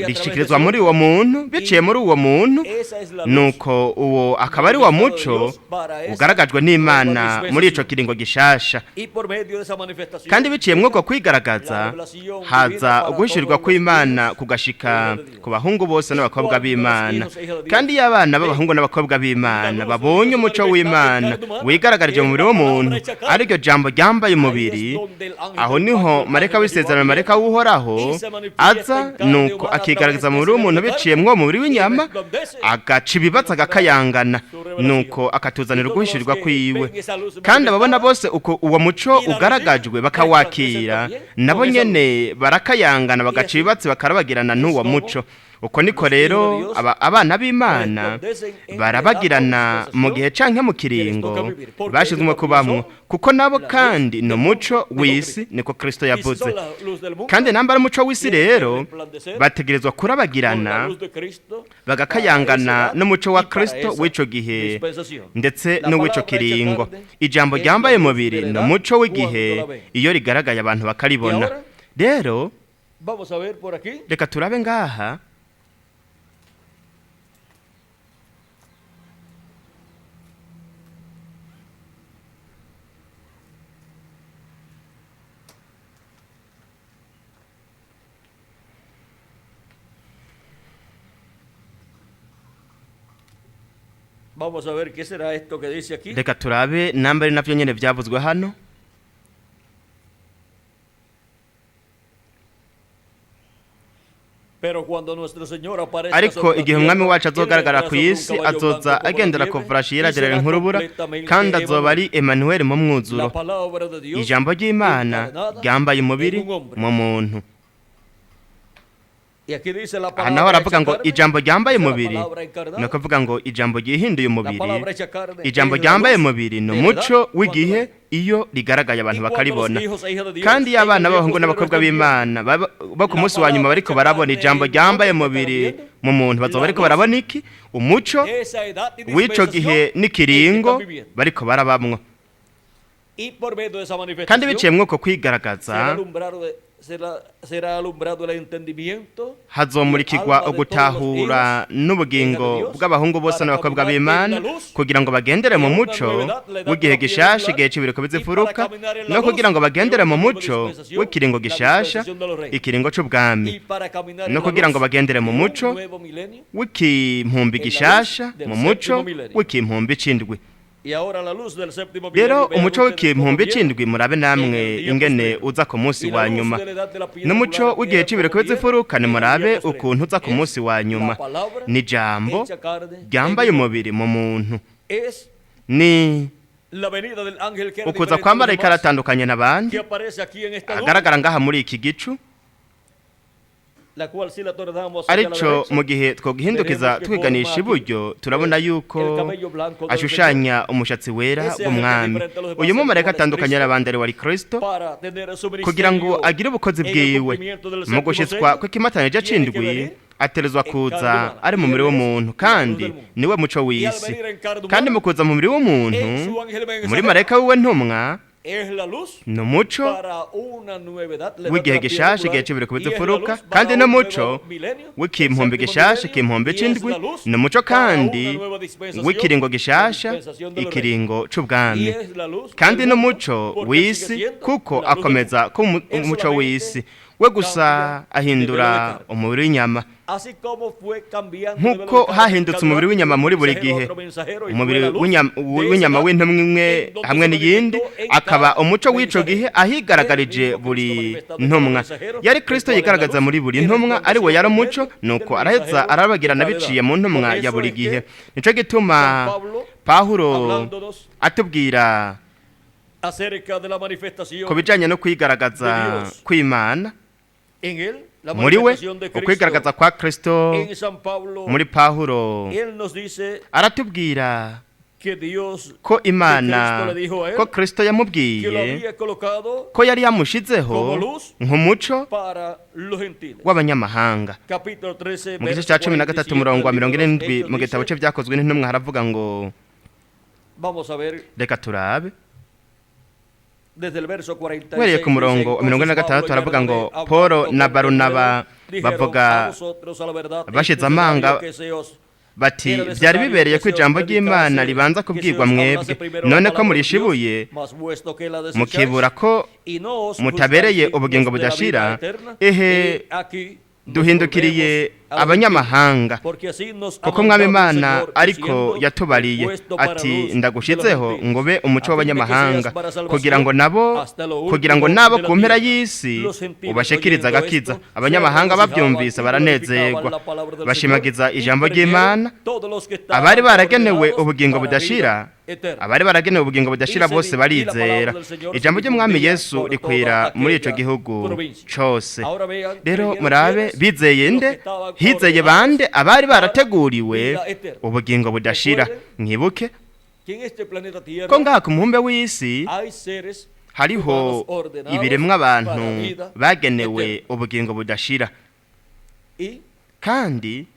rishikirizwa muri uwo muntu biciye muri uwo muntu. Esa es la luz Nuko uwo akaba ari wa muco ugaragajwe n'Imana muri ico kiringo gishasha. y por medio de esa manifestación Kandi biciye muri uko kwigaragaza haza uguhishurirwa kw'Imana kugashika ku bahungu bose n'abakobwa b'Imana. Kandi iyo abana b'abahungu n'abakobwa b'Imana babonye umuco w'Imana wigaragarije mu mubiri w'umuntu, ariryo jambo ryambaye umubiri, aho niho marayika w'isezerano, marayika w'Uhoraho aza, nuko akigaragaza mu mubiri w'umuntu biciye mw'uwo mubiri w'inyama, agaca ibibatsi agakayangana, nuko akatuzanira uguhishurirwa kwiwe. Kandi ababona bose uko uwo muco ugaragajwe bakawakira, nabo nyene barakayangana, bagaca ibibatsi, bakarabagirana n'uwo muco. Uko niko rero abana b'Imana barabagirana mu gihe canke mu kiringo bashizwe kubamwo, kuko nabo kandi ni umuco w'isi, niko Kristo Y si yavuze. son la luz del mundo, Kandi namba ari umuco w'isi tienen que rero, resplandecer bategerezwa con la kurabagirana, luz de Cristo bagakayangana para esa edad n'umuco wa y para Kristo esa w'ico gihe dispensación. ndetse La n'uw'ico palabra hecha kiringo. carne Ijambo es ryambaye la luz umubiri de la ni edad umuco w'igihe, cuando la ven. iyo rigaragaye abantu bakaribona. Y ahora? Rero Vamos a ver por aquí reka turabe ngaha. Vamos a ver qué será esto que dice aquí. Reka turabe namba ari navyo nyene vyavuzwe hano. Pero cuando nuestro Señor aparezca Ariko sobre la igihe umwami tierra, wacu él azogaragara vendrá ku sobre un isi, caballo azoza blanco como la agendera ku nieve, farashi y yeragerera será nk'urubura, completamente kandi azoba ari Emanuel. Emanuel mu mwuzuro. La palabra de Dios Ijambo ry'Imana encarnada ryambaye umubiri en un hombre. mu muntu. Y aquí dice la Aha naho palabra haravuga hecha ngo carne, ijambo ryambaye dice la umubiri, palabra encarnada, ni ukuvuga ngo ijambo ryihinduye la umubiri. palabra hecha carne Ijambo es la ryambaye luz umubiri ni de la umuco edad cuando w'igihe la ven. iyo rigaragaye abantu Y cuando los bakaribona. hijos e hijas de Dios Kandi iyo en abana el b'abahungu día n'abakobwa postrero b'Imana bo ku la munsi wa nyuma palabra bariko hecha barabona carne ijambo en ryambaye hombre que umubiri están viendo, mu muntu, bazoba la bariko luz barabona iki? Umuco de esa edad y w'ico gihe dispensación en que n'ikiringo están viviendo. bariko barabamwo. Y por medio de esa Kandi manifestación biciye mw'uko kwigaragaza será alumbrado, será alumbrado el entendimiento hazomurikirwa ugutahura n'ubugingo bw'abahungu bose n'abakobwa b'Imana, kugira ngo bagendere mu muco w'igihe gishasha, igihe c'ibiriko bizifuruka, no kugira ngo bagendere mu muco w'ikiringo gishasha, ikiringo c'ubwami, y para caminar no en la kugira ngo luz bagendere mu de un muco nuevo milenio. w'ikimpumbi gishasha, mu muco w'ikimpumbi c'indwi. Y ahora la luz del séptimo Rero milenio, vean umuco ustedes cómo w'ikimpumbi viene c'indwi, murabe namwe ingene uza ku munsi Y la wa luz nyuma, de la edad de la piedra n'umuco angular, w'igihe vean c'ibiriko cómo viene bizifuruka, en el día nimurabe postrero. ukuntu uza ku Es munsi wa nyuma. la palabra Ni ijambo hecha carne ryambaye en un hombre. umubiri mu muntu, Es ni la venida del ángel que era ukuza diferente kwa a los marayika demás, aratandukanye n'abandi, que aparece aquí en esta nube. agaragara ngaha muri iki gicu. Ariko mu gihe twogihindukiza twiganisha iburyo, turabona yuko ashushanya umushatsi wera w'umwami. Uyu mumarayika atandukanye n'abandi ari wari Kristo, kugira ngo agire ubukozi bwiwe mu gushitswa kw'ikimatanije c'indwi, aterezwa kuza ari mu mubiri w'umuntu, kandi niwe muco w'isi. Kandi mu kuza mu mubiri w'umuntu muri marayika wiwe ntumwa, ni umuco w'igihe gishasha, igihe c'ibiri kubita imfuruka, kandi n'umuco w'ikimpumbi gishasha, ikimpumbi c'indwi, ni umuco kandi w'ikiringo gishasha, ikiringo c'ubwami, kandi n'umuco w'isi, kuko akomeza kuba umuco w'isi. We gusa ahindura umubiri w'inyama, nk'uko hahindutse umubiri w'inyama muri buri gihe, umubiri w'inyama w'intumwa imwe hamwe n'iyindi, akaba umuco w'ico gihe ahigaragarije buri ntumwa. Yari Kristo yigaragaza muri buri ntumwa, ari we yari umuco, nuko araheza arabagirana biciye mu ntumwa ya buri gihe. Nico gituma Pawulo atubwira ku bijanye no kwigaragaza kw'Imana muri we, ukwigaragaza kwa Kristo muri Pawulo, aratubwira ko Imana, ko Kristo yamubwiye ko yari yamushizeho nk'umuco w'abanyamahanga. Mu gice cya 13 umurongo wa 47 mu gitabo cye Byakozwe n'Intumwa haravuga ngo, reka turabe uhereye ku murongo 46, haravuga ngo Paul na Barunaba bavuga bashize amanga bati, byari bibereye ko ijambo ry'Imana ribanza kubwirwa mwebwe, none ko murishibuye mukibura ko mutabereye ubugingo budashira, ehe duhindukiriye abanyamahanga, kuko mwami Imana ariko yatubariye ati, ndagushitseho ngo be umuco w'abanyamahanga, kugira ngo nabo ku mpera y'isi ubashikiriza agakiza. Abanyamahanga babyumvise baranezerwa, bashimagiza ijambo ry'Imana. Abari baragenewe ubugingo budashira, abari baragenewe ubugingo budashira bose barizera. Ijambo ry'umwami Yesu rikwira muri ico gihugu cose. Rero murabe, bizeye nde? Hizeye bande? Abari barateguriwe ubugingo budashira. Mwibuke ko ngaha ku muhumbe w'isi hariho ibiremwa abantu bagenewe ubugingo budashira, kandi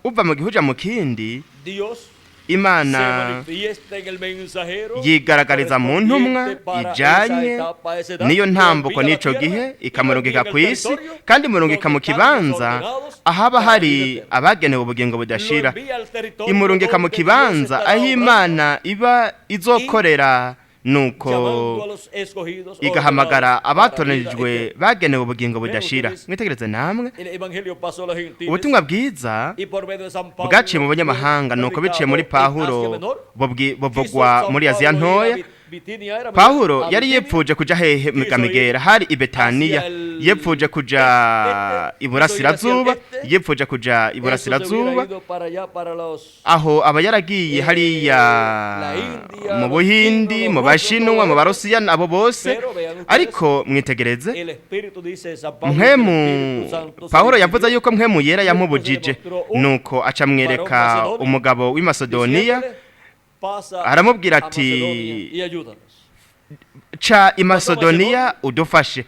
uva mu gihuja mu kindi, Imana yigaragariza mu ntumwa ijanye niyo ntambuko n'ico gihe, ikamurungika ku isi, kandi imurungika mu kibanza ahaba hari abagenewe ubugingo budashira. Imurungika mu kibanza aho Imana iba izokorera, nuko igahamagara abatoranijwe bagenewe ubugingo budashira. Mwitegereze namwe, ubutumwa bwiza bwaciye mu banyamahanga, nuko biciye muri Pawulo buvugwa muri Aziya Ntoya. Pawulo yari yipfuje kuja hehe? Mugamigera hari i Betaniya, yipfuje kuja iburasirazuba, yipfuje kuja iburasirazuba, aho aba yaragiye hariya mu Buhindi, mu Bashinwa, mu Barusiya, abo bose. Ariko mwitegereze, mpwemu Pawulo yavuze yuko mpwemu yera yamubujije, nuko aca amwereka umugabo w'i Masedoniya, aramubwira ati, ca i Masedoniya udufashe.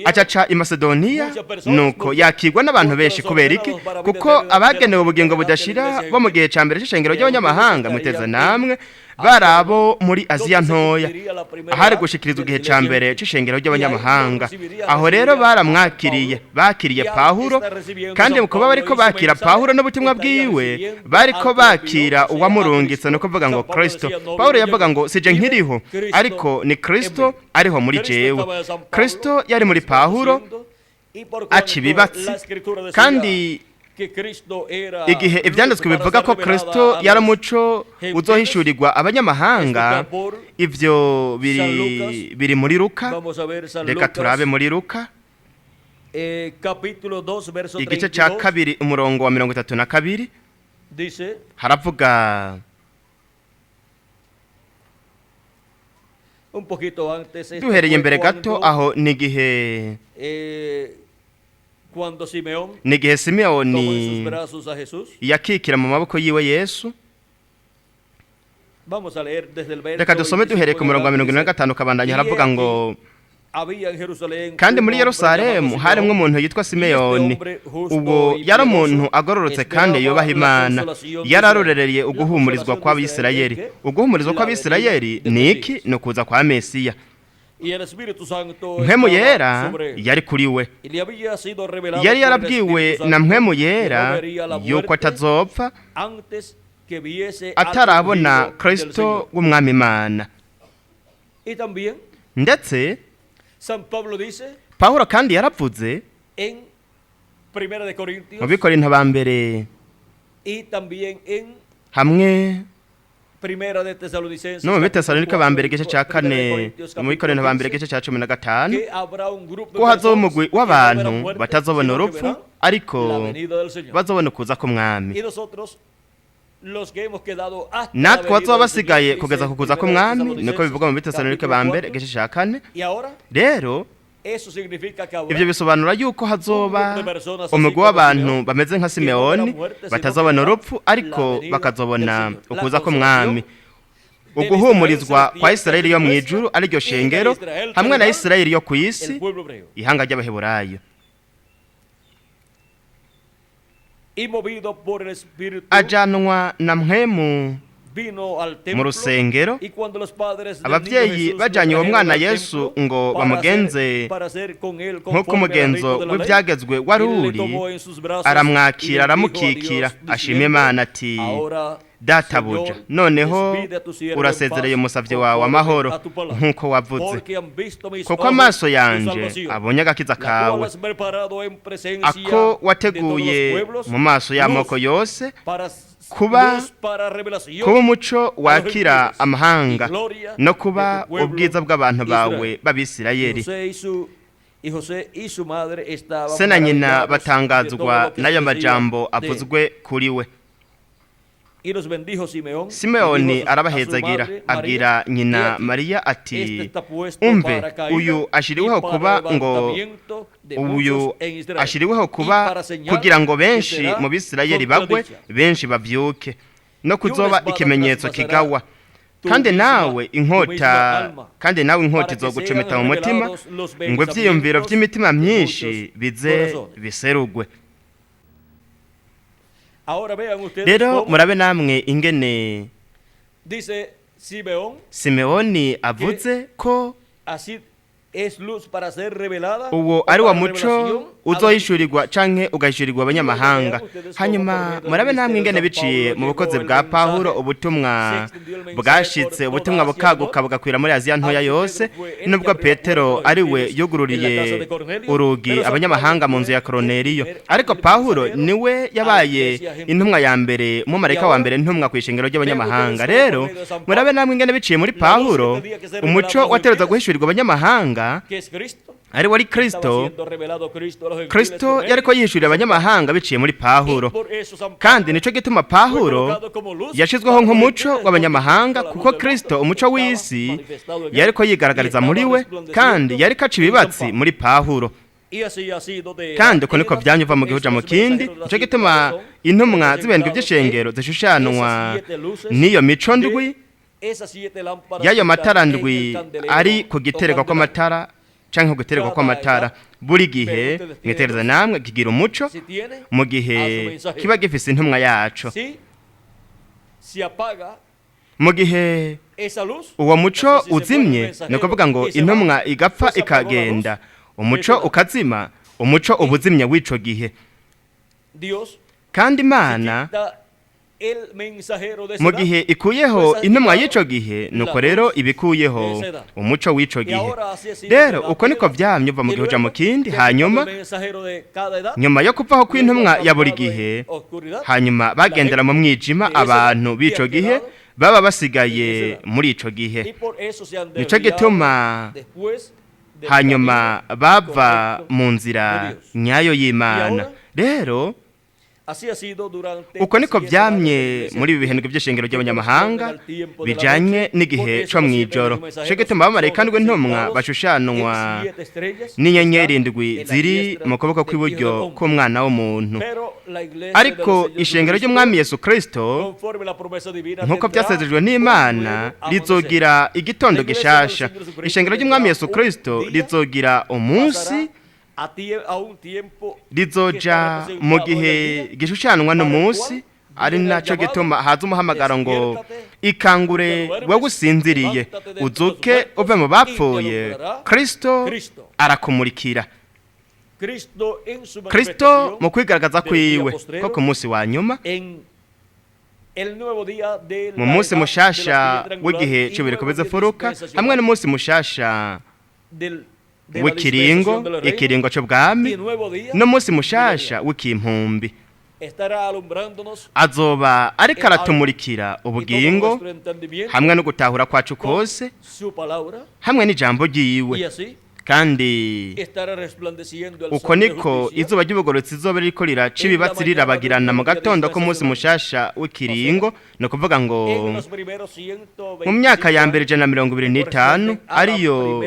Aca ca i Masedoniya, nuko yakirwa n'abantu benshi. Kubera iki? Kuko abagenewe ubugingo budashira bo mu gihe ca mbere c'ishengero ry'abanyamahanga, muteze namwe, bari abo muri Aziya Ntoya, ahari gushikirizwa igihe ca mbere c'ishengero ry'abanyamahanga. Aho rero baramwakiriye, bakiriye Pawulo, kandi mu kuba bariko bakira Pawulo n'ubutumwa bwiwe, bariko bakira uwamurungitse, no kuvuga ngo Kristo. Pawulo yavuga ngo, sije nkiriho, ariko ni Kristo ariho muri jewe. Kristo yari muri Pawulo aca ibibatsi, kandi igihe ibyanditswe bivuga ko Kristo yari umuco uzohishurirwa abanyamahanga, ivyo biri muri Luka. Reka turabe muri Luka igice ca 2 umurongo wa 32, haravuga duhereye imbere gato, aho ni igihe Cuando Simeón Ni igihe tomó en sus Simeyoni brazos a Jesús. yakikira mu maboko yiwe Yesu. Vamos a leer desde el verso Reka dusome 25 duhereye ku en murongo wa adelante, mirongo ine na dice, gatanu kabandanya, "Y he haravuga ngo aquí, había en Jerusalén kandi un muri hombre Yerusalemu llamado harimwo Simeón, umuntu yitwa Simeyoni. Ubwo yari umuntu agororotse kandi yubaha Imana, yararorereye uguhumurizwa kw'Abisirayeli. Uguhumurizwa kw'Abisirayeli ni iki? Ni ukuza kwa Mesiya. Y el Espíritu Santo Mpwemu estaba Yera sobre él. yari kuri we. Y le había sido revelado Yari por el yarabwiwe Espíritu na Santo Mpwemu que no Yera vería la yuko muerte atazopfa antes que viese al atarabona ungido del Kristo Señor. w'Umwami Imana. Y también Ndetse San Pablo dice Pawulo kandi yaravuze en Primera de Corintios mu Bikorinto ba mbere y también en hamwe Primera de Tesalonicenses no mu Bitesalonika ba mbere igice cya capítulo 4, Primera de kane, Corintios, no mu Bikorinto ba mbere capítulo igice cya 15, 15, que habrá un grupo de ko hazoba personas umugwi que no w'abantu verán muerte, batazobona sino que urupfu verán ariko la venida del Señor. bazobona ukuza k'Umwami. Y nosotros, los que hemos quedado hasta la Natwe venida bazoba del basigaye Señor, kugeza dice ku kuza Primera de k'Umwami, niko bivugwa mu Bitesalonika ba mbere capítulo igice cya kane. 4. Y ahora, Rero eso significa que habrá ibyo bisobanura yuko hazoba umugwi w'abantu bameze nka Simewoni, batazobona urupfu ariko bakazobona ukuza k'Umwami. Uguhumurizwa kwa Isirayeli yo mu ijuru, ariryo shengero, hamwe na Isirayeli yo ku isi, el pueblo hebreo. ihanga ry'Abaheburayo. Y movido por el Espíritu, Ajanwa na Mpwemu vino al mu templo. rusengero. Y cuando los padres del Ababyeyi niño Jesús lo bajanye uwo trajeron mwana al Yesu templo ngo para bamugenze hacer con él nk'uko conforme al umugenzo rito de la ley, w'ibyagezwe wari él le uri, tomó en sus brazos y aramwakira, bendijo a aramukikira, Dios, ashima diciendo, Imana ati: "Ahora, Databuja, Señor, noneho despide a tu siervo en urasezereye paz, umusavyi wawe conforme amahoro a tu palabra, nk'uko wavuze, porque han visto mis kuko ojos amaso tu yanje salvación, abonye agakiza la cual kawe, has preparado en presencia ako de todos los wateguye pueblos, mu maso y'amoko luz yose, para, kuba luz para revelación kuba umuco wakira amahanga, no kuba de tu pueblo ubwiza bw'abantu bawe Israel. b'Abisirayeli." Y José y su madre estaban Se na nyina maravillados de todo batangazwa lo que n'ayo sucedía majambo de él. avuzwe kuri we. Y los bendijo Simeón, y Simeyoni dijo a su arabahezagira, madre abwira María, nyina "He aquí, Mariya ati: este está puesto Umve, para caída uyu ashiriweho y para kuba ngo levantamiento de uyu muchos en Israel, ashiriweho y kuba para señal kugira ngo que benshi será mu Bisirayeli bagwe, contradicha. benshi bavyuke, no kuzoba espada ikimenyetso traspasará kigawa, tu kandi misma- nawe tu misma inkota alma, kandi nawe inkota para que izogucumita sean mu mutima, revelados los ngo ivyiyumviro pensamientos vy'imitima de myinshi muchos bize corazones. biserugwe. Ahora vean ustedes Rero cómo murabe namwe ingene dice Simeón, Simewoni avuze ko así es luz para ser revelada uwo o ari wa para muco revelación a los uzohishurirwa canke ugahishurirwa abanyamahanga. Hanyuma murabe namwe ingene biciye mu bukozi bwa Pawulo ubutumwa bwashitse, ubutumwa bukaguka bugakwira muri Aziya Ntoya yose, nubwo Petero ari we yugururiye urugi abanyamahanga mu nzu ya Koroneliyo, ariko Pawulo niwe yabaye intumwa ya mbere, umumarayika wa mbere ntumwa ku ishengero ry'abanyamahanga. Rero murabe namwe ingene biciye muri Pawulo umuco watereza guhishurirwa abanyamahanga, que es Cristo. ari wari Estaba Kristo. siendo revelado Cristo a los gentiles Kristo por él. yariko yihishurira abanyamahanga biciye muri Pawulo. Y por eso San Kandi Pablo nico gituma fue Pawulo colocado como luz yashizweho para los nk'umuco gentiles, w'abanyamahanga, porque kuko la luz del Kristo mundo umuco estaba w'isi manifestado en él yariko y yigaragariza estaba muri we, resplandeciendo kandi yariko aca en San ibibatsi Pablo. muri Pawulo. Y así ha sido de Kandi edad uko niko en edad, vyanyuva mu gihuja mu estos kindi. mensajeros de las Nico siete gituma son intumwa z'ibendwi representados vy'ishengero en zishushanwa esas siete luces n'iyo mico de ndwi esas siete lámparas y'ayo que matara están en ndwi el candelero ari ku o gitereko candelabro. kw'amatara canke ku gitereko kw'amatara. Buri gihe mwitegereza namwe kigira umuco Si tiene mu gihe a su mensajero. kiba gifise intumwa yaco. Si se apaga Mu gihe esa luz, uwo muco o sea, si se muere el uzimye, mensajero ni ukuvuga ngo y se va, intumwa igapfa pues se apagó la luz. ikagenda, umuco ukazima, umuco uba uzimye w'ico gihe. Dios Kandi Imana quita el mensajero de esa mu edad, gihe ikuyeho intumwa y'ico gihe, nuko rero ibikuyeho umuco w'ico y gihe. ahora así ha sido Rero de edad uko niko en edad. vyamye uva mu Y gihe uja mu luego kindi. se ha quitado Hanyuma el mensajero de cada edad, nyuma yo kuvaho kw'intumwa luego ya buri han andado gihe, en oscuridad, hanyuma bagendera mu mwijima abantu b'ico gihe baba basigaye muri ico gihe. y por eso se han Nico desviado gituma después del hanyuma camino bava correcto mu nzira de Dios. nyayo y'Imana. Rero Uko niko byamye muri ibi bihembwe by'ishengero ry'abanyamahanga bijanye n'igihe cyo mw'ijoro. Cyo gituma abamarayika ndwi ntumwa bashushanwa n'inyenyeri ndwi ziri mu kuboko kw'iburyo k'umwana w'umuntu. Ariko ishengero ry'umwami Yesu Kristo, nk'uko byasezejwe n'Imana, rizogira igitondo gishasha. Ishengero ry'umwami Yesu Kristo rizogira umunsi, rizoja mu gihe gishushanwa n'umunsi, ari nacyo gituma haza umuhamagaro ngo ikangure wowe usinziriye, uzuke uve mu bapfuye, Kristo arakumurikira. Kristo mu kwigaragaza kwiwe ko ku munsi wa nyuma, mu munsi mushasha w'igihe cy'ibiriko bizifuruka, hamwe n'umunsi mushasha w'ikiringo, ikiringo cy'ubwami, n'umunsi mushasha w'ikimpumbi, azoba ariko aratumurikira ubugingo hamwe no gutahura kwacu kose hamwe n'ijambo ryiwe. Kandi uko niko izuba ry'ubugororotsi izuba ririko riraca ibibatsi rirabagirana mu gatondo k'umunsi mushasha w'ikiringo, ni ukuvuga ngo mu myaka ya mbere 125, ariyo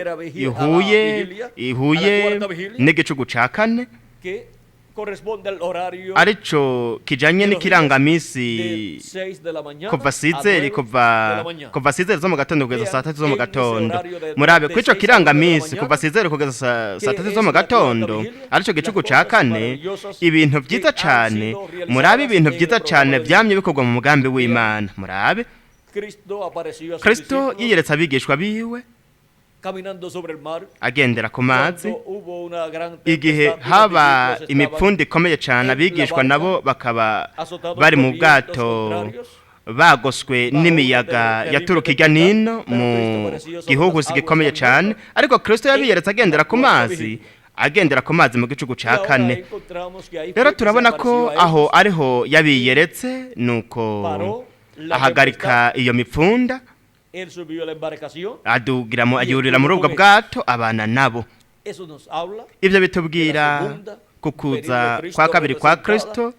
ihuye n'igicugu ca kane, arico kijanye n'ikirangamisi kuva sizeri kuva sizeri zo mu gatondo kugeza saa tatu zo mu gatondo. Murabe kwico kirangamisi kuva sizeri kugeza saa tatu zo mu gatondo, arico gicugu ca kane, ibintu vyiza cane. Murabe ibintu vyiza cane vyamye bikorwa mu mugambi w'Imana. Murabe Kristo yiyeretse abigishwa biwe agendera ku mazi, igihe haba imipfundo ikomeye cyane, abigishwa nabo bakaba bari mu bwato bagoswe n'imiyaga yaturuka ijya nino mu gihuhusi gikomeye cyane, ariko Kristo yabiyeretse agendera ku mazi, agendera ku mazi mu gicugu ca kane. Rero turabona ko aho ariho yabiyeretse, nuko ahagarika iyo mipfunda, adugiramo ayurira muri ubwo bwato abana nabo. Ibyo bitubwira kukuza kwa kabiri kwa Kristo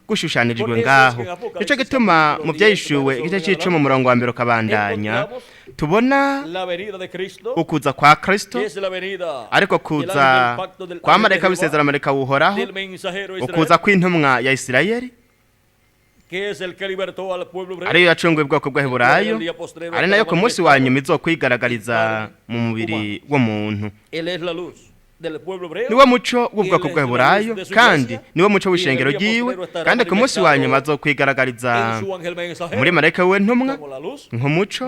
gushushanirijwe ngaho. Nico gituma mu byayishuwe igice c'icumi umurongo wa mbere ukabandanya, tubona ukuza kwa Kristo, ariko kuza kwa marayika w'isezerano, marayika w'Uhoraho, ukuza kw'intumwa ya Isirayeli, ariyo yacunguye ubwoko bw'Abaheburayo, ari nayo ku munsi wa nyuma izokwigaragariza mu mubiri w'umuntu. Niwo muco w'ubwoko bw'Abaheburayo, kandi niwo muco w'ishengero ryiwe, kandi ku munsi wa nyuma azokwigaragariza muri marayika we ntumwa nk'umuco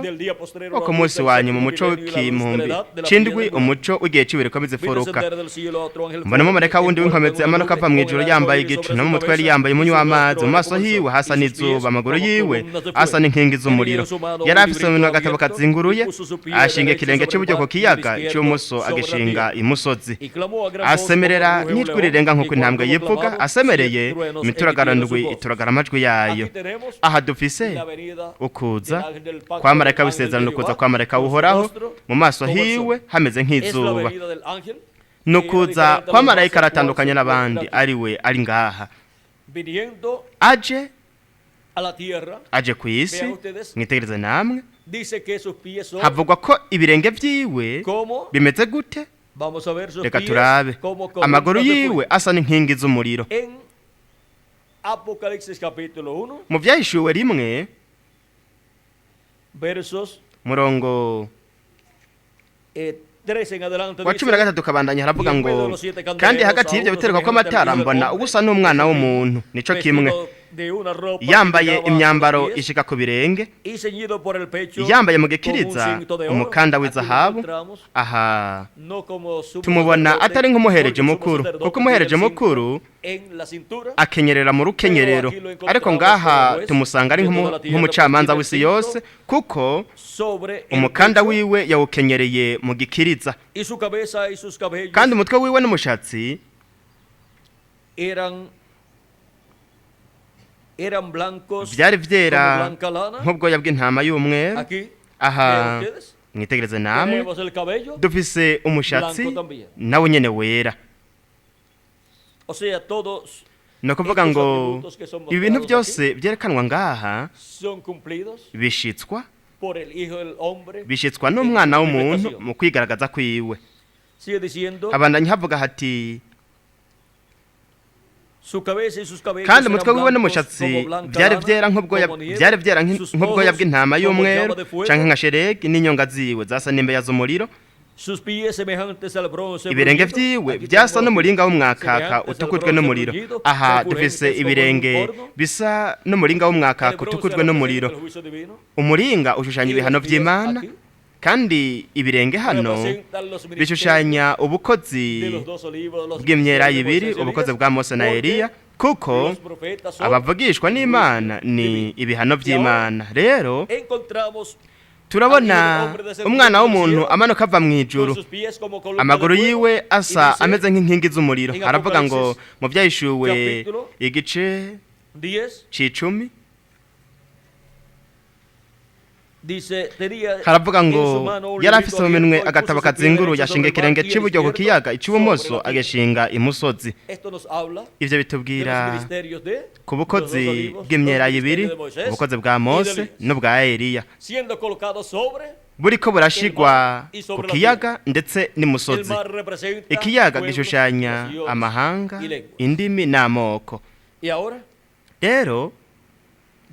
wo ku munsi wa nyuma, umuco w'ikimpumbi c'indwi, umuco w'igihe c'ibiriko bizifuruka. Mbona marayika wundi w'inkomezi amanuka ava mw'ijuru, yambaye igicu, no mu mutwe yari yambaye umunyu w'amazi, mu maso hiwe hasa n'izuba, amaguru yiwe asa n'inkingi z'umuriro. Yari afise mu minwe agatabo kazinguruye, ashinga ikirenge cy'iburyo ku kiyaga, icy'ubumoso agishinga imusozi. Asemerera n'ijwi rirenga nk'uko intambwe yivuga, asemereye imituragaro ndwi ituragara amajwi yayo. Aha dufise ukuza kwa marayika w'isezerano, ukuza kwa marayika w'Uhoraho, mu maso hiwe hameze nk'izuba. Nukuza kwa marayika aratandukanye n'abandi, ari we ari ngaha aje ku isi. Mwitegereze namwe, havugwa ko ibirenge vyiwe bimeze gute? Reka turabe amaguru yiwe asa n'inkingi z'umuriro. Mu byahishuwe 1 murongo wa 13 kabandanya haravuga ngo kandi hagati y'ibyo biterwa kw'amatara mbona ubusa n'umwana w'umuntu, nico kimwe, yambaye imyambaro ishika ku birenge, yambaye mu gikiriza umukanda w'izahabu. Aha tumubona atari nk'umuhereje mukuru, kuko umuhereje mukuru akenyerera mu rukenyerero, ariko ngaha tumusanga ari nk'umucamanza w'isi yose, kuko umukanda wiwe yawukenyereye mu gikiriza, kandi umutwe wiwe n'umushatsi byari vyera nk'ubwoya bw'intama y'umweru. Aha mwitegereze namwe, dufise umushatsi nawe nyene wera. Ni ukuvuga Estos ngo atributos que son ibi bintu mostrados byose aquí byerekanwa ngaha son cumplidos bishitswa por el Hijo del Hombre bishitswa en su n'umwana w'umuntu manifestación. mu kwigaragaza kwiwe. Sigue diciendo, Abandanya havuga hati su cabeza y sus cabellos kandi eran umutwe wiwe blancos n'umushatsi como blanca byari lana, byera nk'ubwoya como nieve, byari byera sus nk'ubwoya ojos bw'intama como y'umweru llama de fuego, canke nka sheregi, n'inyonga ziwe zasa n'imbeya z'umuriro, sus pies semejantes al bronce ibirenge bruñido. vyiwe Aquí byasa tengo los n'umuringa pies w'umwakaka semejantes al utukujwe bronce n'umuriro. bruñido, Aha dufise recurrentes como un ibirenge horno. bisa n'umuringa w'umwakaka El bronce utukujwe representa n'umuriro. el juicio divino. Umuringa ushushanya Y los ibihano pies vy'Imana, aquí kandi ibirenge hano representan los ministerios bishushanya ubukozi de los dos olivos, los bw'imyera ministerios de ibiri, Moisés y ubukozi Elías, bwa Mose na porque Eliya, kuko los profetas son abavugishwa n'Imana juicio ni divino. ibihano Y ahora vy'Imana. Rero encontramos turabona umwana w'umuntu amanuka ava mu ijuru, con sus pies como columna amaguru de fuego, yiwe y asa dice, ameze nk'inkingi z'umuriro. en Aravuga ngo Apocalipsis, mu Byahishuwe capítulo igice 10, c'icumi, dice, tenía haravuga en ngo su mano un yari librito afise mu minwe abierto y agatabo puso su pie kazinguruye, derecho ashinga sobre el mar ikirenge y el c'iburyo ku izquierdo kiyaga, ic'ibumoso sobre la tierra. agashinga imusozi. Esto nos habla Ivyo de los bitubwira ministerios de ku los dos bukozi olivos, los bw'imyera ibiri, ministerios de Moisés ubukozi bwa y de Mose Elías, n'ubwa Eliya, siendo colocado sobre buriko el burashigwa mar y ku sobre la tierra. kiyaga ndetse El n'imusozi. mar representa Ikiyaga pueblos, gishushanya naciones amahanga, y lenguas. indimi n'amoko. Y ahora, Rero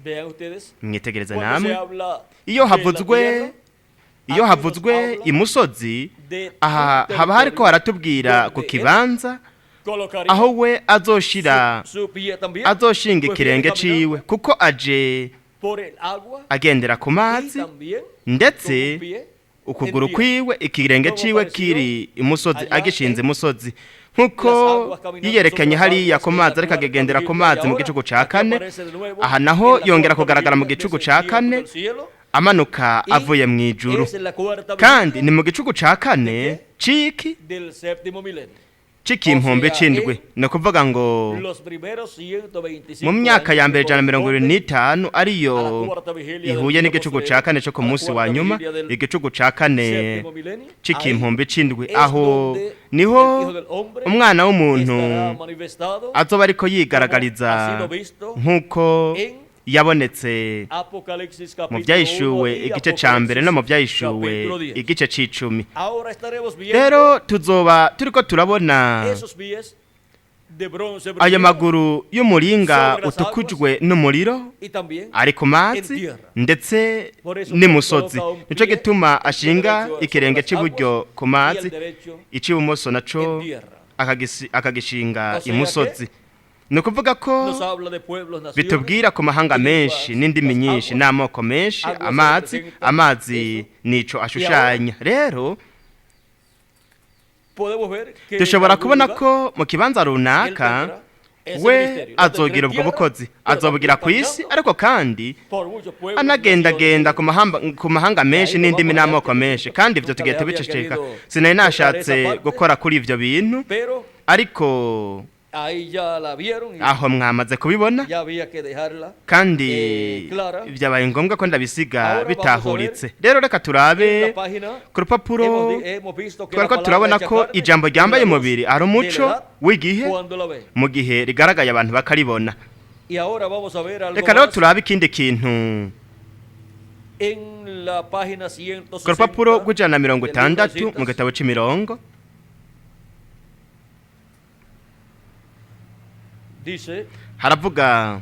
vean ustedes, mwitegereze cuando se namwe, habla iyo de la havuzwe tierra, iyo aquí nos havuzwe habla imusozi, de aha un haba hariko territorio haratubwira ku donde él kibanza colocaría aho we azoshira su pie también, azoshinga pues viene ikirenge caminando ciwe, kuko aje por el agua agendera ku y mazi, también con ndetse un pie en ukuguru tierra. kwiwe ikirenge Como ciwe apareció kiri imusozi, allá agishinze en imusozi, nkuko las aguas caminando yiyerekanye sobre las hariya aguas ku en mazi la ariko cuarta akagendera ku vigilia. Y mazi mu ahora gicuku ca aquí kane. aparece de nuevo Aha naho en la yongera cuarta kugaragara mu vigilia gicuku ca descendiendo kane, del cielo amanuka y avuye mu ijuru, es en la cuarta kandi vigilia ni mu gicuku ca de kane qué? ciki Del séptimo milenio. O c'ikimpumbi sea, c'indwi. en Ni ukuvuga ngo los primeros mu 125 myaka años ya que mbere ijana na mirongo irindwi corresponden n'itanu a la ariyo cuarta vigilia del ihuye día n'igicuku ca postrero, kane co ku a la munsi wa cuarta nyuma, vigilia del igicuku ca kane séptimo milenio, ahí c'ikimpumbi c'indwi, es aho donde el niho Hijo del Hombre umwana w'umuntu estará manifestado azoba ariko como ha yigaragariza sido visto nk'uko en yabonetse Apocalipsis mu capítulo 1 Byahishuwe y igice ca mbere no mu Apocalipsis Byahishuwe capítulo 10. igice c'icumi. Ahora estaremos viendo Rero tuzoba turiko turabona esos pies de bronce ayo bruñido maguru y'umuringa sobre las aguas utukujwe n'umuriro y también ari ku en mazi tierra. ndetse Por eso pues n'imusozi. coloca un Nico pie, gituma el pie ashinga derecho sobre ikirenge las aguas c'iburyo ku y el mazi, derecho ic'ibumoso naco en tierra. akagishinga O sea imusozi. que Ni ukuvuga ko nos habla de pueblos, naciones bitubwira ku mahanga y menshi lenguas. n'indimi Las nyinshi aguas, n'amoko menshi. aguas Amazi, representan amazi eso. nico Y ahora ashushanya. Rero podemos ver que en dushobora algún kubona lugar ko mu kibanza él runaka tendrá ese we ministerio. Lo tendrá azogira en ubwo tierra, bukozi, pero también azobugira ku isi, caminando ariko kandi por muchos pueblos, naciones y anagendagenda ku lenguas. mahamba- ku mahanga Y menshi ahí lo n'indimi vamos a dejar, n'amoko queridos menshi, chicos. kandi ivyo Nunca tugiye les había tubiceceka. querido Sinari tocar esa nashatse parte, gukora kuri ivyo bintu, pero ariko ahí ya la vieron y aho mwamaze kubibona, ya había que dejarla kandi clara. byabaye ngombwa ko ndabisiga Ahora vamos a ver bitahuritse. Rero reka en la turabe página. ku rupapuro. Hemos visto que la Twariko palabra turabona hecha ko carne ijambo es ryambaye la luz umubiri ari de la umuco edad w'igihe cuando la ven. mu gihe rigaragaye abantu bakaribona. Y ahora vamos a ver algo Reka rero más turabe ikindi kintu en la página ku rupapuro 160 rw'ijana na mirongo del libro de itandatu mu citas. gitabo c'imirongo. Dice Haravuga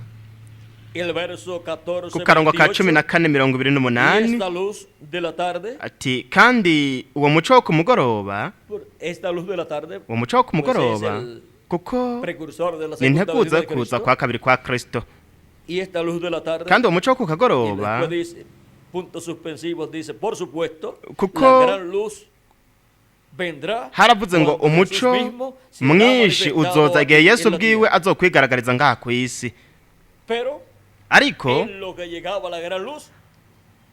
el verso ku 14, karongo ka cumi 28, na kane mirongo ibiri y n'umunani esta luz de la tarde, ati kandi uwo muco wo ku mugoroba, esta luz de la tarde, uwo muco wo ku pues es mugoroba el kuko precursor de la ni segunda integuza venida de yo kuza Cristo, kwa kabiri kwa Kristo, y esta luz de la tarde, kandi uwo muco wo ku y kagoroba, después dice, puntos suspensivos, dice, por supuesto, la kuko gran luz vendrá haravuze ngo cuando Jesús umuco mismo será mwinshi manifestado uzoza igihe aquí Yesu en la ubwiwe tierra. azokwigaragariza ngaha ku isi. Pero Ariko en lo que llegaba la gran luz,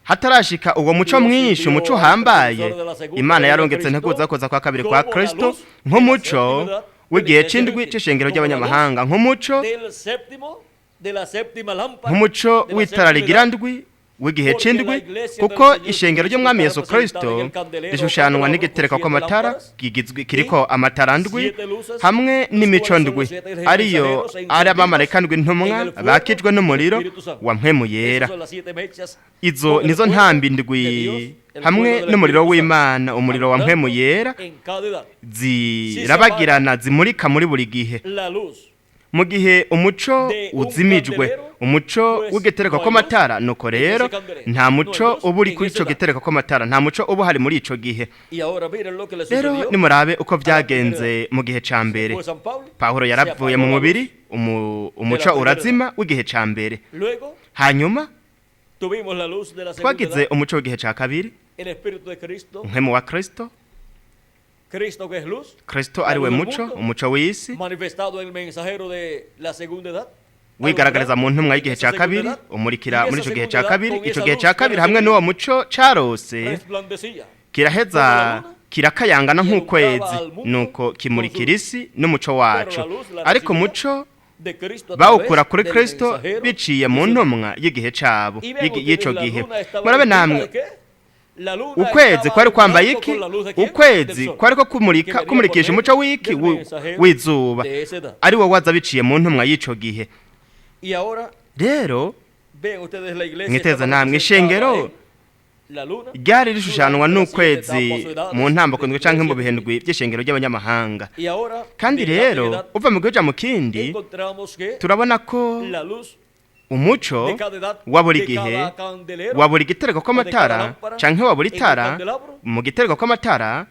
hatarashika uwo muco Dios mwinshi, envió umuco al uhambaye, precursor de la segunda Imana venida de yarongetse Cristo integuza kuza kwa kabiri kwa como la Kristo luz de la nk'umuco séptima edad de la w'igihe iglesia c'indwi gentil, c'ishengero como la luz ry'abanyamahanga, nk'umuco del séptimo, de la séptima lámpara, nk'umuco de la w'itara séptima rigira edad ndwi de w'igihe c'indwi, kuko ishengero ry'Umwami Yesu Kristo rishushanwa n'igitereko kw'amatara kigizwe kiriko amatara ndwi hamwe n'imico ndwi, ariyo ari abamarayika ndwi ntumwa bakijwe n'umuriro wa Mpwemu Yera. Izo nizo ntambi ndwi hamwe n'umuriro w'Imana, umuriro wa Mpwemu Yera, zirabagirana zimurika muri buri gihe. Mu gihe umuco uzimijwe, umuco w'igitereko kw'amatara, nuko rero nta muco uba uri kuri ico gitereko kw'amatara, nta muco uba uhari muri ico gihe. Rero nimurabe uko vyagenze mu gihe ca mbere. Pawulo yaravuye mu mubiri, umuco urazima w'igihe ca mbere. Hanyuma twagize umuco w'igihe ca kabiri, Mpwemu wa Kristo, Kristo ari we muco, umuco w'isi, wigaragariza mu ntumwa y'igihe cya kabiri, umurikira muri ico gihe cya kabiri. Ico gihe cya kabiri hamwe n'uwo muco carose kiraheza kirakayangana nk'ukwezi, nuko kimurikira isi n'umuco wacu. Ariko umuco bawukura kuri Kristo biciye mu ntumwa y'igihe cabo y'ico gihe. Murabe namwe, ukwezi kwari kwambaye iki? Ukwezi kwari ko kumurika, kumurikisha umuco w'iki? W'izuba, ari wo waza biciye mu ntumwa y'ico gihe. Rero mwiteza namwe, ishengero ryari rishushanwa n'ukwezi mu ntambako ndwi canke mu bihe ndwi by'ishengero ry'abanyamahanga. Kandi rero uva mu gihe mu kindi, turabona ko umuco wa buri gihe, wa buri gitereko kw'amatara canke wa buri tara mu gitereko kw'amatara,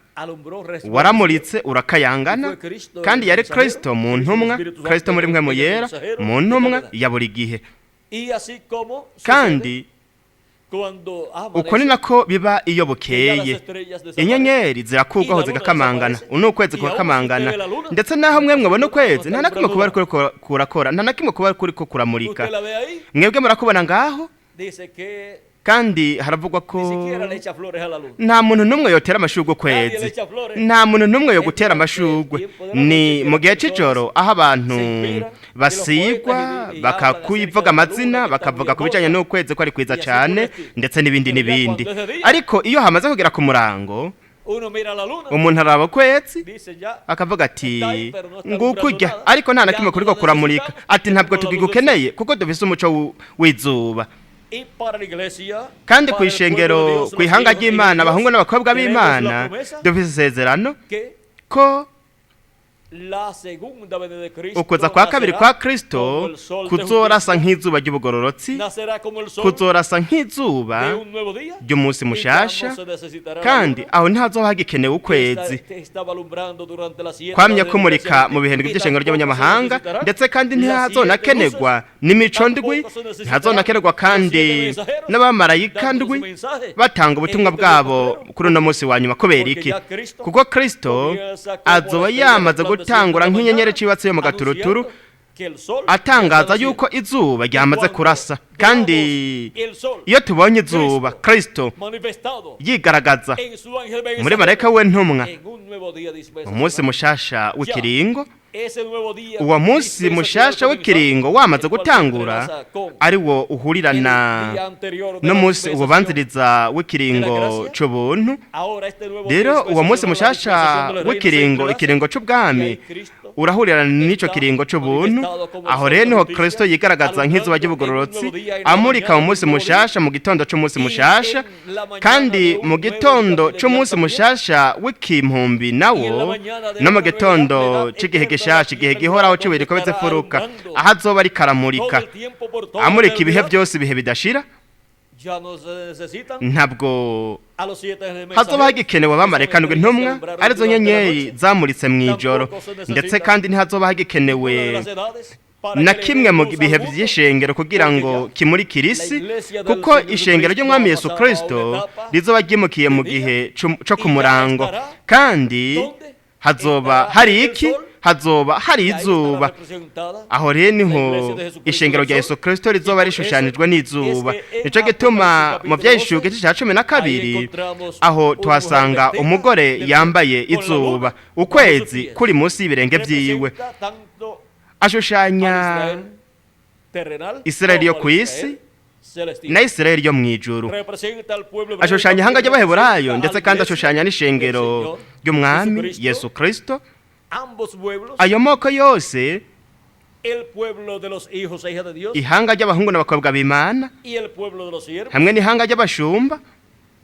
waramuritse urakayangana, kandi yari Kristo mu ntumwa, Kristo muri Mpwemu Yera mu ntumwa ya buri gihe. Kandi uko ni nako biba iyo bukeye, inyenyeri zirakugwaho zigakamangana, ukwezi kugakamangana, ndetse naho mwe mwabona ukwezi nta na kimwe kuba kuriko kurakora, nta na kimwe kuba kuriko kuramurika. Mwebwe murakubona ngaho. Kandi haravugwa ko nta muntu n'umwe yotera amashurwe ukwezi, nta muntu n'umwe yo gutera amashurwe. Ni mu gihe c'ijoro aho abantu basigwa bakakuyivuga amazina, bakavuga ku bijanye n'ukwezi ko ari kwiza cane, ndetse n'ibindi n'ibindi. Ariko iyo hamaze kugera ku murango, umuntu araba ukwezi akavuga ati ngukujya, ariko nta na kimwe kuriko kuramurika, ati ntabwo tukigukeneye kuko dufise umuco w'izuba. Kandi kw'ishengero, kw'ihanga ry'Imana, abahungu n'abakobwa b'Imana, dufise isezerano ko ukuza kwa kabiri kwa Kristo kuzorasa nk'izuba ry'ubugororotsi, kuzorasa nk'izuba ry'umunsi mushasha, kandi aho ntihazoba hagikenewe ukwezi kwamye kumurika mu bihe by'ishengero ry'abanyamahanga, ndetse kandi ntihazonakenerwa n'imico ndwi, ntihazonakenerwa kandi n'abamarayika ndwi batanga ubutumwa bwabo kuri uno munsi wa nyuma. Kubera iki? Kuko Kristo azoba yamaze gutangura nk'inyenyeri cibatse yo mu gaturuturu, atangaza yuko izuba ryamaze kurasa. Kandi iyo tubonye izuba, Kristo yigaragaza muri marayika we ntumwa, umunsi mushasha w'ikiringo, uwo munsi mushasha w'ikiringo wamaze gutangura, ari wo uhurirana n'umunsi ububanziriza w'ikiringo c'ubuntu. Rero uwo munsi mushasha w'ikiringo, ikiringo c'ubwami, urahurirana n'ico kiringo c'ubuntu. Aho rero niho Kristo yigaragaza nk'izuba ry'ubugororotsi, amurika mu munsi mushasha, mu gitondo c'umunsi mushasha. Kandi mu gitondo c'umunsi mushasha w'ikimpumbi nawo, no mu gitondo c'igihe gishasha, igihe gihoraho c'ibuye rikomeze furuka, aho azoba ariko aramurika, amurika ibihe byose, ibihe bidashira. Ntabwo hazoba hagikenewe abamarayika ndwi ntumwa, arizo nyenyeri zamuritse mw'ijoro, ndetse kandi ntihazoba hagikenewe na kimwe mu bihe by'ishengero kugira ngo kimurikire isi, kuko ishengero ry'Umwami Yesu Kristo rizoba ryimukiye mu gihe co ku murango. Kandi hazoba hari iki? Hazoba hari izuba. Aho rero niho ishengero rya Yesu Kristo rizoba rishushanijwe n'izuba. Nico gituma mu Vyahishuriwe igice ca 12 aho tuhasanga umugore yambaye izuba, ukwezi kuri munsi y'ibirenge vyiwe, ashushanya Israeli yo ku isi celestial. Na Isirayeli yo mu ijuru. Representa al pueblo hebreo y Ashushanya ihanga también ry'Abaheburayo representa ndetse a la kandi iglesia ashushanya del n'ishengero Señor ry'Umwami Jesucristo. Yesu Kristo. Ambos pueblos, Ayo moko yose, el pueblo de los hijos e hijas de Dios ihanga ry'abahungu n'abakobwa b'Imana y el pueblo de los siervos, hamwe n'ihanga ry'abashumba,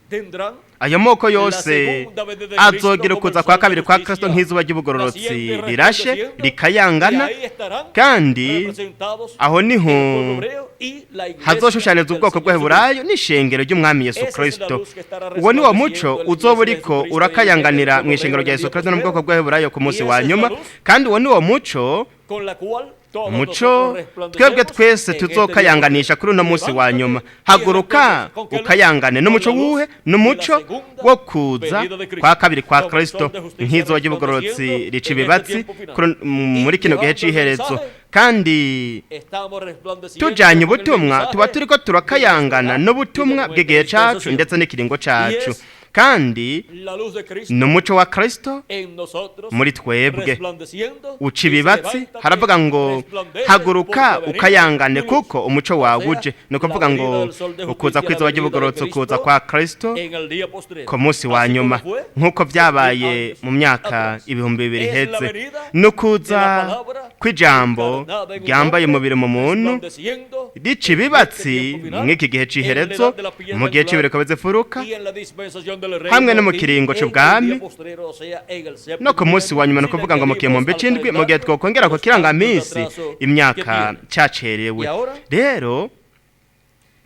tendrán ayo moko la yose segunda venida de Cristo azogira como ukuza el kwa sol de kabiri kwa justicia, Kristo nk'izuba ry'ubugororotsi naciente y rirashe resplandeciendo, rikayangana, y ahí estarán kandi representados aho el niho pueblo hebreo y la iglesia hazoshushanyirizwa del ubwoko Señor bw'Abaheburayo n'ishengero ry'Umwami Yesu Esa es la Kristo. luz que estará Uwo ni wo muco resplandeciendo en la uzoba iglesia de uriko Jesucristo y en el urakayanganira mu pueblo ishengero hebreo rya en el Yesu día Kristo no mu bwoko postrero, bw'Abaheburayo ku y munsi esa wa es la nyuma, luz kandi uwo ni wo muco con la cual todos muco nosotros twebwe resplandeceremos twese en este día tuzokayanganisha kuri uno munsi wa nyuma. Levántate y Haguruka resplandece. ¿Con qué luz? ukayangane Con n'umuco la luz wuhe? de la N'umuco segunda wo kuza venida de Cristo, kwa kabiri kwa como el Kristo sol de justicia nk'izuba ry'ubugororotsi resplandeciendo rica en este ibibatsi tiempo final. muri Y kino gihe llevando el c'iherezo. mensaje, Kandi estamos resplandeciendo tujanye con el ubutumwa mensaje tuba turiko de nuestra turakayangana edad y de n'ubutumwa nuestra bw'igihe cacu dispensación. ndetse n'ikiringo Y cacu, es kandi la luz de Cristo n'umuco wa Kristo en nosotros muri twebwe resplandeciendo. uca Dice, ibibatsi. levántate, Haravuga ngo resplandece, haguruka porque ha venido ukayangane tu luz. kuko umuco O wawe sea, uje. Ni la ukuvuga venida ngo del sol de ukuza justicia, la kw'izuba venida de ry'ubugororotsi, ukuza Cristo kwa Kristo en el día postrero, ku munsi wa así como nyuma fue nk'uko 2000 byabaye años mu myaka atrás. 2000 Es la iheze. venida Ni de la ukuza palabra kw'ijambo encarnada en un ryambaye hombre, umubiri mu muntu resplandeciendo rica en este ibibatsi tiempo final, mw'iki gihe en la c'iherezo, edad de la piedra mu gihe angular c'ibireko bizifuruka y en la dispensación del hamwe no reino mu y kiringo en el día c'ubwami postrero, o sea, en el no séptimo ku munsi wa nyuma, ni milenio, si ukuvuga le ngo mu gihumbi añadimos al c'indwi, mu gihe calendario twokongera ku los años de kirangamisi atraso que imyaka tiene. cacerewe. Y ahora, Rero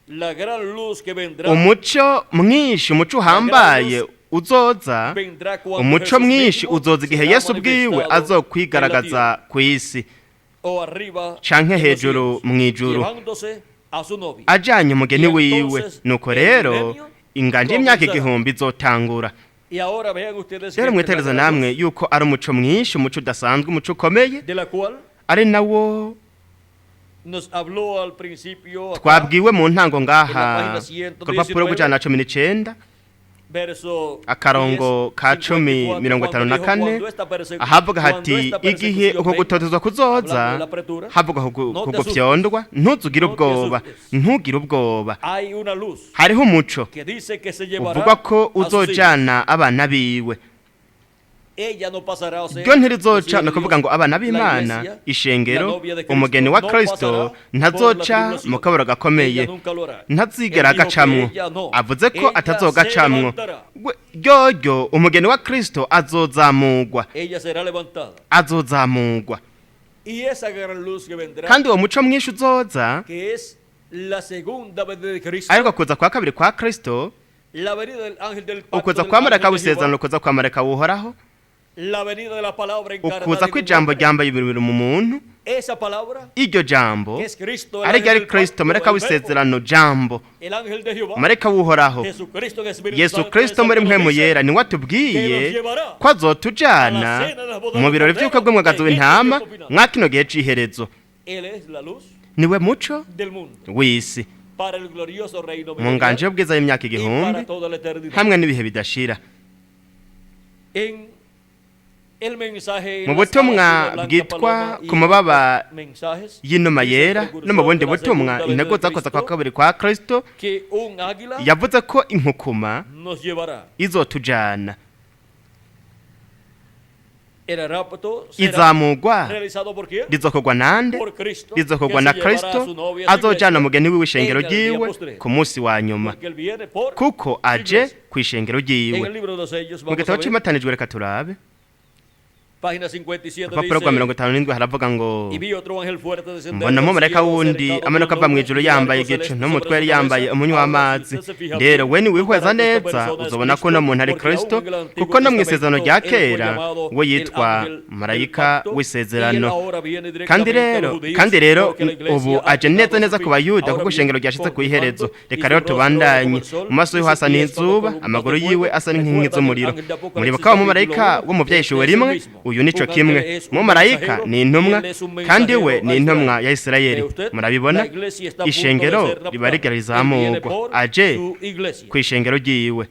la gran luz que vendrá umuco mwinshi, umuco la gran uhambaye luz uzoza, vendrá cuando umuco Jesús mwinshi mismo uzoza igihe será Yesu ubwiwe manifestado en la azokwigaragaza tierra ku isi o arriba canke en los hejuru cielos, mw'ijuru llevándose a su novia. ajanye Y umugeni wiwe. entonces Nuko el rero milenio inganje y'imyaka comenzará. 1000 izotangura. Y ahora vean ustedes que Rero esta es la mwitegereze gran namwe luz yuko ari umuco mwinshi, umuco udasanzwe, umuco ukomeye, de la cual ari nawo nos habló al principio acá, twabwiwe mu ntango en la ngaha página ku rupapuro 119, rw'119 verso akarongo 10, ka cumi 54, mirongo cuando itanu na dijo, kane, cuando esta perse- ahavuga cuando hati esta igihe persecución uko venga, gutotezwa kuzoza, hablando de la apretura, havuga no ku te asustes, gufyondwa, ntuzugire no te ubwoba, asustes. ntugire ubwoba. Hay una luz Hariho umuco que dice que se uvugwa llevará ko a sus hijos. uzojana abana biwe. Ella no pasará, o sea, Ryo los ntirizoca, hijos de ni ukuvuga Dios, ngo abana la b'Imana, iglesia, la ishengero, novia de Cristo, umugeni wa no Kristo pasará por la ntazoca tribulación. mu kabaro Ella gakomeye, nunca lo hará. ntazigera Él dijo que agacamwo. ella no. Avuze ko Ella se atazogacamwo. levantará. Ryoryo umugeni wa Kristo azozamugwa, Ella será levantada. azozamugwa. Y esa gran luz que vendrá, Kandi uwo muco mwinshi uzoza, que es la segunda venida de Cristo, ariko kuza kwa kabiri kwa Kristo, la venida del ángel del pacto, ukuza del kwa marayika ángel de w'isezerano, Jehová, ukuza kwa marayika wuhoraho, la venida de la palabra encarnada ukuza en un kw'ijambo hombre. ryambaye ibiribiri mu muntu, Esa palabra iryo jambo que es Cristo, el ari ángel ari del Kristo, pacto, marayika el verbo, w'isezerano jambo, el ángel de Jehová, marayika w'uhoraho Jesucristo en Espíritu Yesu Santo es Kristo el muri que nos mpwemu dice yera niwe que atubwiye nos llevará ko azotujana a la cena de las bodas mu del birori Cordero vy'ubukwe bw'umwagazi en este w'intama tiempo final. mwa kino gihe c'iherezo. Él es la luz Niwe muco del mundo w'isi para el glorioso reino mu nganje milenial y'ubwiza y'imyaka y para 1000 toda la eternidad. hamwe n'ibihe bidashira. En el mensaje Mu en las alas de butumwa una blanca bwitwa paloma y ku mababa otros mensajes, y'inuma dice el yera no mu precursor bundi de la butumwa segunda venida de integuza kuza kwa Cristo kabiri kwa Kristo, que un águila yavuze ko inkukuma nos llevará. izotujana. El rapto será Izamugwa realizado por quién? rizokorwa nande? Por Cristo, que Rizokorwa se na llevará a Kristo su novia, a su azojana iglesia, umugeni wiwe ishengero en el día ryiwe postrero. ku munsi wa nyuma, Porque él viene por kuko su aje iglesia. ku ishengero En ryiwe. el libro de los sellos Mu vamos a gitabo ver, c'imatanijwe reka turabe página 57 urupapuro rwa dice, 57 haravuga ngo y vi otro ángel fuerte descender mbona del umumarayika cielo, wundi cercado de amanuka una ava mu nube ijuru y yambaye arcos igicu celestes n'umutwe sobre yari su yambaye cabeza. umunywa Ahora, si w'amazi. usted se fija Rero bien, we niwihweza notará que esta neza persona es uzobona ko uno Cristo, muntu ari porque aún Kristo, en el Antiguo kuko no mu isezerano Testamento rya él fue kera llamado we el yitwa ángel del marayika pacto, y él w'isezerano. ahora viene Kandi directamente a los rero judíos, kandi rero porque la iglesia ubu ha aje llegado neza a su neza ku fin. Bayuda, Ahora kuko bien, ishengero ryashitse ku iherezo. continuando, y Reka su rero rostro era como tubandanye. el sol, Mu maso y yiwe sus hasa pies como n'izuba, columnas amaguru de yiwe fuego. asa n'inkingi Recuerdan el z'umuriro. ángel de Apocalipsis Muribuka wa capítulo mumarayika 1, wo mu este vyahishuriwe es el rimwe, mismo. uyu nico Un ángel kimwe. es un Umumarayika mensajero ni y intumwa, él es un kandi we mensajero ni a intumwa Israel. ya Isirayeli. Ve usted, Murabibona la iglesia está a punto de ishengero ser riba raptada. rigera Él viene rizamurwa, por aje su iglesia. ku ishengero ryiwe.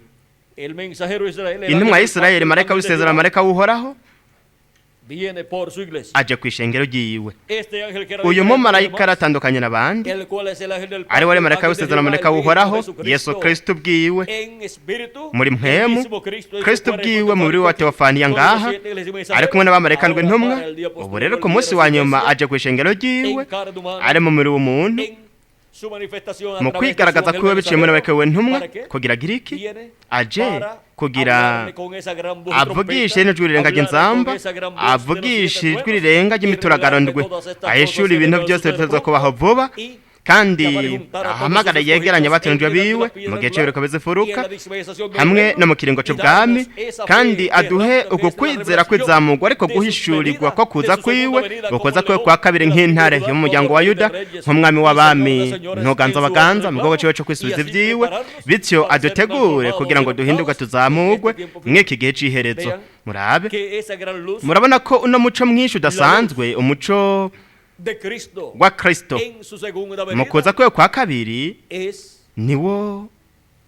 El mensajero de Israel, el Intumwa ángel ya del Isirayeli, pacto, el marayika ángel de w'isezerano, Jehová, marayika w'uhoraho, Viene por su iglesia. Aje ku ishengero ryiwe. Este ángel que era Uyu diferente de los mumarayika demás, aratandukanye n'abandi, el cual es el ángel del ari we pacto, el marayika ángel de w'isezerano, Jehová, marayika el mismo w'Uhoraho, Jesucristo, Yesu Kristo ubwiwe en espíritu, muri el mpwemu, mismo Cristo en su Kristo cuerpo, ubwiwe mu mubiri wa teofaniya con los ngaha siete iglesias mensajeros, ari kumwe n'abamarayika ndwi ahora intumwa. para el día Ubu posterior rero ku viene munsi a wa su nyuma iglesia aje ku ishengero ryiwe en carne humana, ari mu mubiri w'umuntu, en su manifestación a mu través de su kwigaragaza ángel kwiwe biciye muri mensajero. marayika we ntumwa. ¿Para qué? Kugira agire iki? Viene Aje para kugira hablarle con esa gran voz de avugishe trompeta, n'ijwi rirenga hablarle con ry'inzamba, esa gran voz de los avugishe siete ijwi truenos rirenga y ry'imituragaro revelarle ndwi, todas estas ahishura cosas que ibintu deben byose suceder biteza pronto kubaho vuba, y kandi llamar y juntar a todos ahamagara sus yegeranye escogidos abatoranyijwe entre biwe la piedra mu gihe angular c'ibiriko y en bizifuruka la dispensación del hamwe reino, no mu kiringo y c'ubwami, darnos esa fe kandi que aduhe rapta, que uku es la kwizera revelación kwizamurwa, ariko de su guhishurirwa venida, ko kuza de su segunda kwiwe, venida como ukuza kwiwe león kwa kabiri de la tribu de nk'intare Judá, y'umuryango como wa rey de Yuda, reyes nk'umwami y señor de w'abami, señores ntuganza en su abaganza obra mu gihugu de ciwe co y kwisubiza así ivyiwe, prepararnos bityo para ser adutegure transformados kugira ngo y duhindurwe adoptados en tuzamurwe este tiempo final. mw'iki gihe c'iherezo. Vean Murabe, que esa gran luz murabona ko uno muco mwinshi udasanzwe, umuco de Cristo wa Kristo en su segunda mu venida kuza kwiwe kwa kabiri es niwo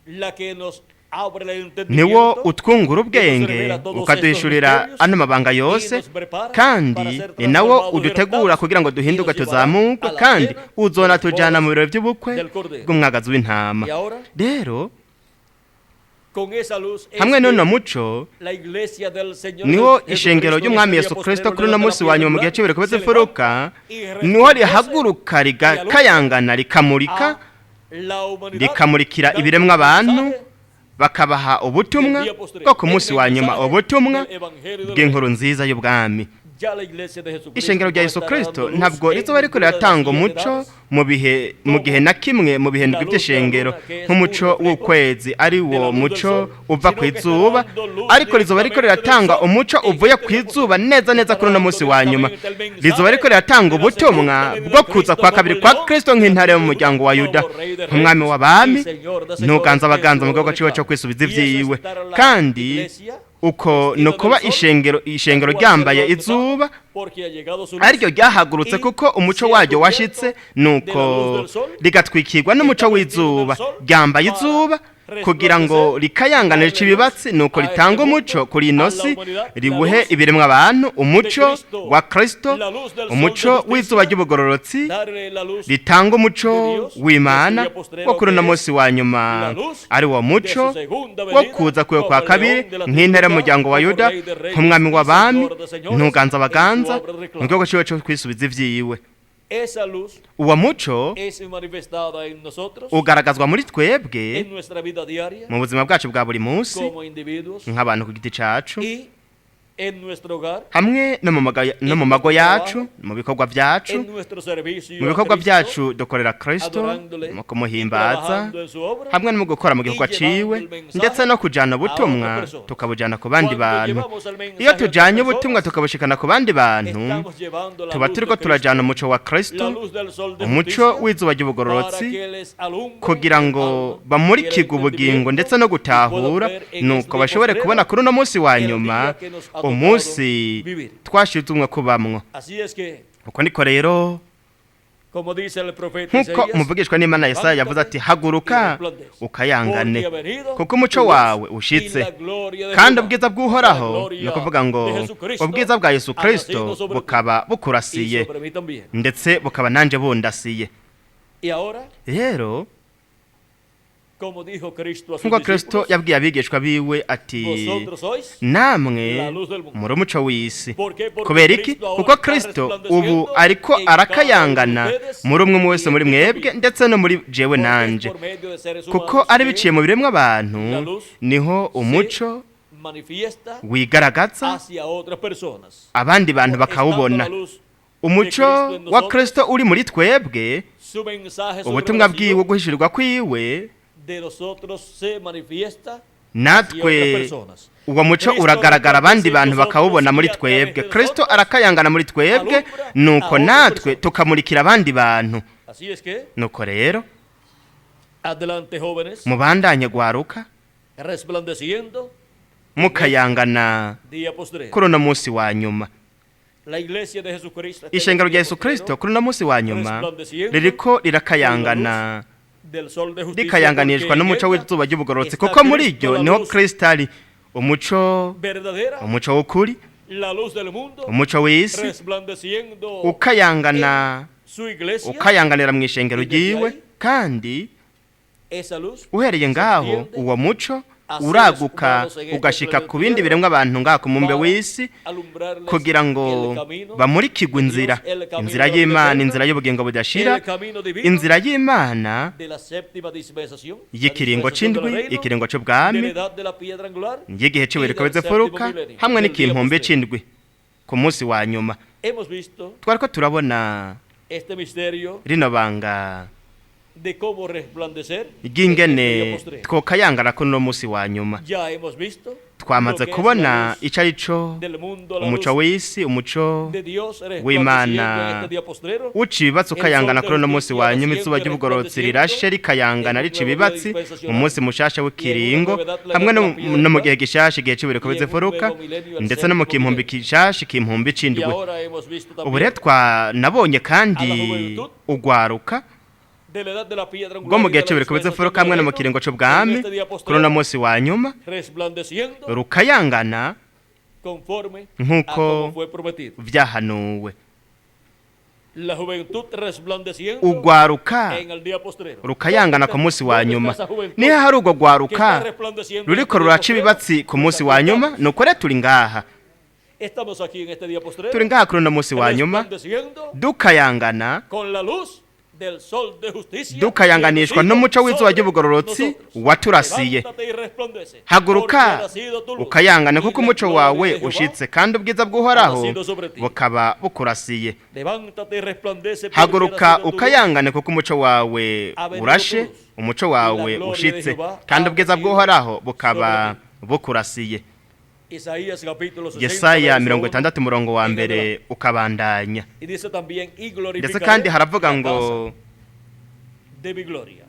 la que nos abre el niwo entendimiento utwungura ubwenge, ukaduhishurira ano mabanga yose, kandi ni nawo udutegura kugira ngo duhinduke tuzamurwe, kandi uzonatujana mu birori by'ubukwe bw'umwagazi w'intama. y ahora Rero con esa luz es hamwe que n'uno muco la iglesia del Señor niho Jesucristo ishengero en ry'umwami este Yesu día Kristo postrero kuri uno levanta la munsi wa piedra nyuma mu gihe angular, c'ibirori se bizifuruka levanta y niho resplandece rihaguruka y alumbra rigakayangana, rikamurika, a la humanidad, rikamurikira dando ibiremwa el abantu, mensaje bakabaha ubutumwa del día postrero, bwo ku munsi el wa nyuma, mensaje ubutumwa del Evangelio del bw'inkuru nziza y'ubwami. Ya la iglesia de Jesucristo Ishengero rya no Yesu estará Kristo dando luz ntabwo en rizoba riko ninguna de las riratanga siete umuco edades. mu bihe mu gihe na kimwe mu bihe ndwi by'ishengero nk'umuco w'ukwezi ari wo muco uva ku izuba, ariko rizoba riko riratanga umuco uvuye ku izuba neza neza kuri uno munsi wa nyuma. Rizoba riko riratanga ubutumwa bwo kuza kwa kabiri kwa Kristo nk'intare yo mu muryango wa Yuda, nk'umwami w'abami, ntuganza abaganza mu gihugu ciwe co kwisubiza ivyiwe. Kandi uko ni ukuba ishengero ryambaye izuba, Porque ha llegado su luz ariryo ryahagurutse kuko umuco waryo washitse, nuko rigatwikirwa n'umuco w'izuba. Ryambaye izuba kugira ngo rikayangane rice ibibatsi, nuko ritanga umuco kuri ino si, riwuhe ibiremwa abantu, umuco wa Kristo, umuco w'izuba ry'ubugororotsi, darle la luz ritanga umuco w'Imana wo kuri uno munsi wa nyuma, ari wo muco wo kuza kwiwe kwa kabiri nk'intare y'umuryango wa Yuda, nk'umwami w'abami, ntuganza abaganza mu gihugu ciwe co kwisubiza ivyiwe. Esa luz Uwo muco es manifestada en nosotros ugaragazwa muri twebwe en nuestra vida diaria mu buzima bwacu bwa buri munsi como individuos nk'abantu ku giti cacu, y en nuestro hogar, hamwe no mu mago yacu, mu bikorwa vyacu, en nuestro servicio mu a bikorwa Cristo, byacu dukorera Kristo, adorándole mu y kumuhimbaza trabajando en su obra, hamwe no mu gukora mu gikorwa ciwe, ndetse no kujana ubutumwa tukabujana ku bandi bantu. Iyo tujanye ubutumwa tukabushikana ku bandi bantu, estamos llevando la tuba luz turiko de Cristo, turajana umuco wa la Kristo, luz del sol de umuco justicia, w'izuba para ry'ubugororotsi, que les alumbre kugira el ngo alma y el bamurikirwe ubugingo entendimiento ndetse no y puedan gutahura, ver en este nuko día bashobore postrero kubona kuri uno munsi wa el nyuma día que nos ha tocado umunsi vivir. twashizwe kubamwo. Así es que, Uko niko rero como dice el profeta nk'uko Isaías, umuvugishwa n'Imana Yesaya yavuze ati: "Haguruka ukayangane, kuko umuco wawe ushitse, kandi ubwiza bw'Uhoraho," ni ukuvuga ngo ubwiza bwa Yesu Kristo, bukaba y bukurasiye sobre mí también. ndetse bukaba nanje bundasiye. Y ahora, Rero como dijo Cristo a sus nk'uko Kristo discípulos, yabwiye abigishwa biwe ati: vosotros sois "Namwe muri umuco w'isi." ¿Por qué? Porque Kubera iki? Kristo ahora Kuko está Kristo ubu resplandeciendo ariko en cada uno de arakayangana ustedes muri umwe y wese en muri mí mwebwe también. ndetse no muri jewe Porque es nanje, por medio de seres kuko humanos ari que biciye mu biremwa abantu la luz niho umuco se manifiesta wigaragaza hacia otras personas. abandi bantu Estando bakawubona. la luz de Umuco Cristo en wa nosotros, Kristo uri muri twebwe, su mensaje, su ubutumwa bwiwe, revelación guhishurirwa kwiwe, de nosotros se manifiesta hacia natwe otras personas. uwo muco Kristo uragaragara abandi resplandece en bantu nosotros bakawubona muri y a través twebwe. de Kristo nosotros arakayangana muri twebwe, alumbra a nuko otras natwe personas. tukamurikira abandi bantu. Así es que, Nuko rero adelante jóvenes, mubandanye gwaruka resplandeciendo mukayangana día postrero. kuri uno munsi wa nyuma. La iglesia de Jesucristo está en Ishengero el rya día Yesu Kristo postrero kuri uno munsi wa nyuma resplandeciendo ririko rirakayangana, del sol de justicia, rikayanganishwa porque en n'umuco ella w'izuba ry'ubugororotsi, está kuko muri Cristo, ryo la niho luz Kristo ari umuco, verdadera, umuco w'ukuri, La luz del mundo, Umuco w'isi resplandeciendo ukayangana, su iglesia, ukayanganira mu ishengero ryiwe, kandi esa luz uhereye ngaho uwo muco uraguka ugashika ku bindi biremwa abantu ngaho ku mumbe w'isi, alumbrarles kugira ngo el camino, bamurikirwe inzira, inzira y'Imana, inzira y'ubugingo budashira, el camino divino inzira y'Imana de la séptima dispensación, la y'ikiringo dispensación del c'indwi, reino, ikiringo de la c'ubwami, edad de la piedra angular. y'igihe c'ibuye rikomeza imfuruka, hamwe n'ikimpumbi c'indwi ku munsi wa nyuma. Hemos visto Twariko turabona este misterio rino banga de cómo resplandecer en este día ry'ingene postrero. twokayangana ko uno munsi wa nyuma. Ya hemos visto Twamaze lo que es la kubona luz ico ari co del mundo, la umuco luz w'isi, umuco de Dios resplandeciendo w'Imana en este día postrero. uca ibibatsi ukayangana kuri uno munsi wa nyuma, izuba ry'ubugororotsi rirashe rikayangana rica ibibatsi mu munsi mushasha w'ikiringo, hamwe no mu gihe gishasha, igihe c'ibiriko bizifuruka, ndetse no mu kimpumbi gishasha, ikimpumbi Y c'indwi. ahora hemos visto Ubu rero también twanabonye kandi ugwaruka de la edad de la piedra rwo mu angular y gihe de la c'ibiriko dispensación bizifuruka del hamwe no mu reino, kiringo en c'ubwami este día kuri uno postrero, munsi wa nyuma, resplandeciendo rukayangana conforme a nk'uko como fue prometido. vyahanuwe. La juventud resplandeciendo Ugwaruka en el día postrero. rukayangana ku munsi wa ¿Dónde nyuma. está esa juventud Niba hari urwo que rwaruka está resplandeciendo en ruriko este día ruraca postrero? ibibatsi ku munsi Pues wa aquí nyuma, estamos. nuko rero turi ngaha. Estamos aquí en este día postrero, Turi ngaha kuri uno munsi wa nyuma, resplandeciendo dukayangana, con la luz del sol de justicia dukayanganishwa que n'umuco w'izuba sobre ry'ubugororotsi nosotros. waturasiye. Levántate y resplandece, porque ha Haguruka nacido tu luz, ukayangane, y kuko la umuco gloria wawe de Jehová. ushitse, kandi ubwiza bw'Uhoraho bukaba bukurasiye. Levántate y resplandece, porque ha Haguruka nacido tu luz, ukayangane, kuko umuco wawe urashe, umuco wawe ushitse, kandi ubwiza bw'Uhoraho bukaba bukurasiye. Isaías capítulo 60, Yesaya verso mirongo 1. itandatu umurongo wa mbere ukabandanya. Y dice también, y Ndetse glorificaré kandi haravuga la ngo casa de mi gloria,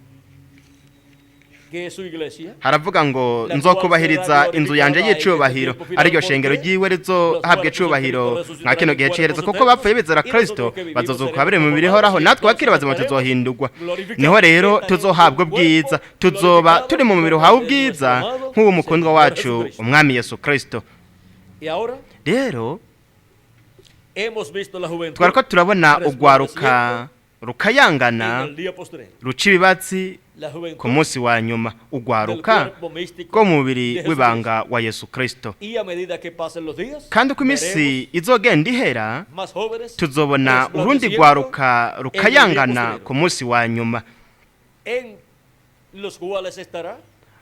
que es su iglesia, haravuga ngo nzokubahiriza inzu yanje y'icubahiro, ariryo shengero ryiwe rizohabwa icubahiro nka kino gihe c'iherezo, kuko bapfuye bizera Kristo bazozuka bari mu mibiri ihoraho, natwe abakiri bazima tuzohindurwa. Niho rero tuzohabwa ubwiza, tuzoba turi mu mubiri uhawe ubwiza nk'uwo mukundwa wacu umwami Yesu Kristo. Y ahora Rero hemos visto la juventud twariko turabona ugwaruka rukayangana en el día postrero, ruca ibibatsi la juventud ku munsi wa nyuma, del ugwaruka cuerpo místico rwo mu mubiri de Jesucristo. w'ibanga wa Yesu Kristo. Y a medida que pasen los días, Kandi uko iminsi izogenda ihera, veremos más jóvenes tuzobona urundi resplandeciendo rwaruka rukayangana ku munsi wa nyuma, en los cuales estará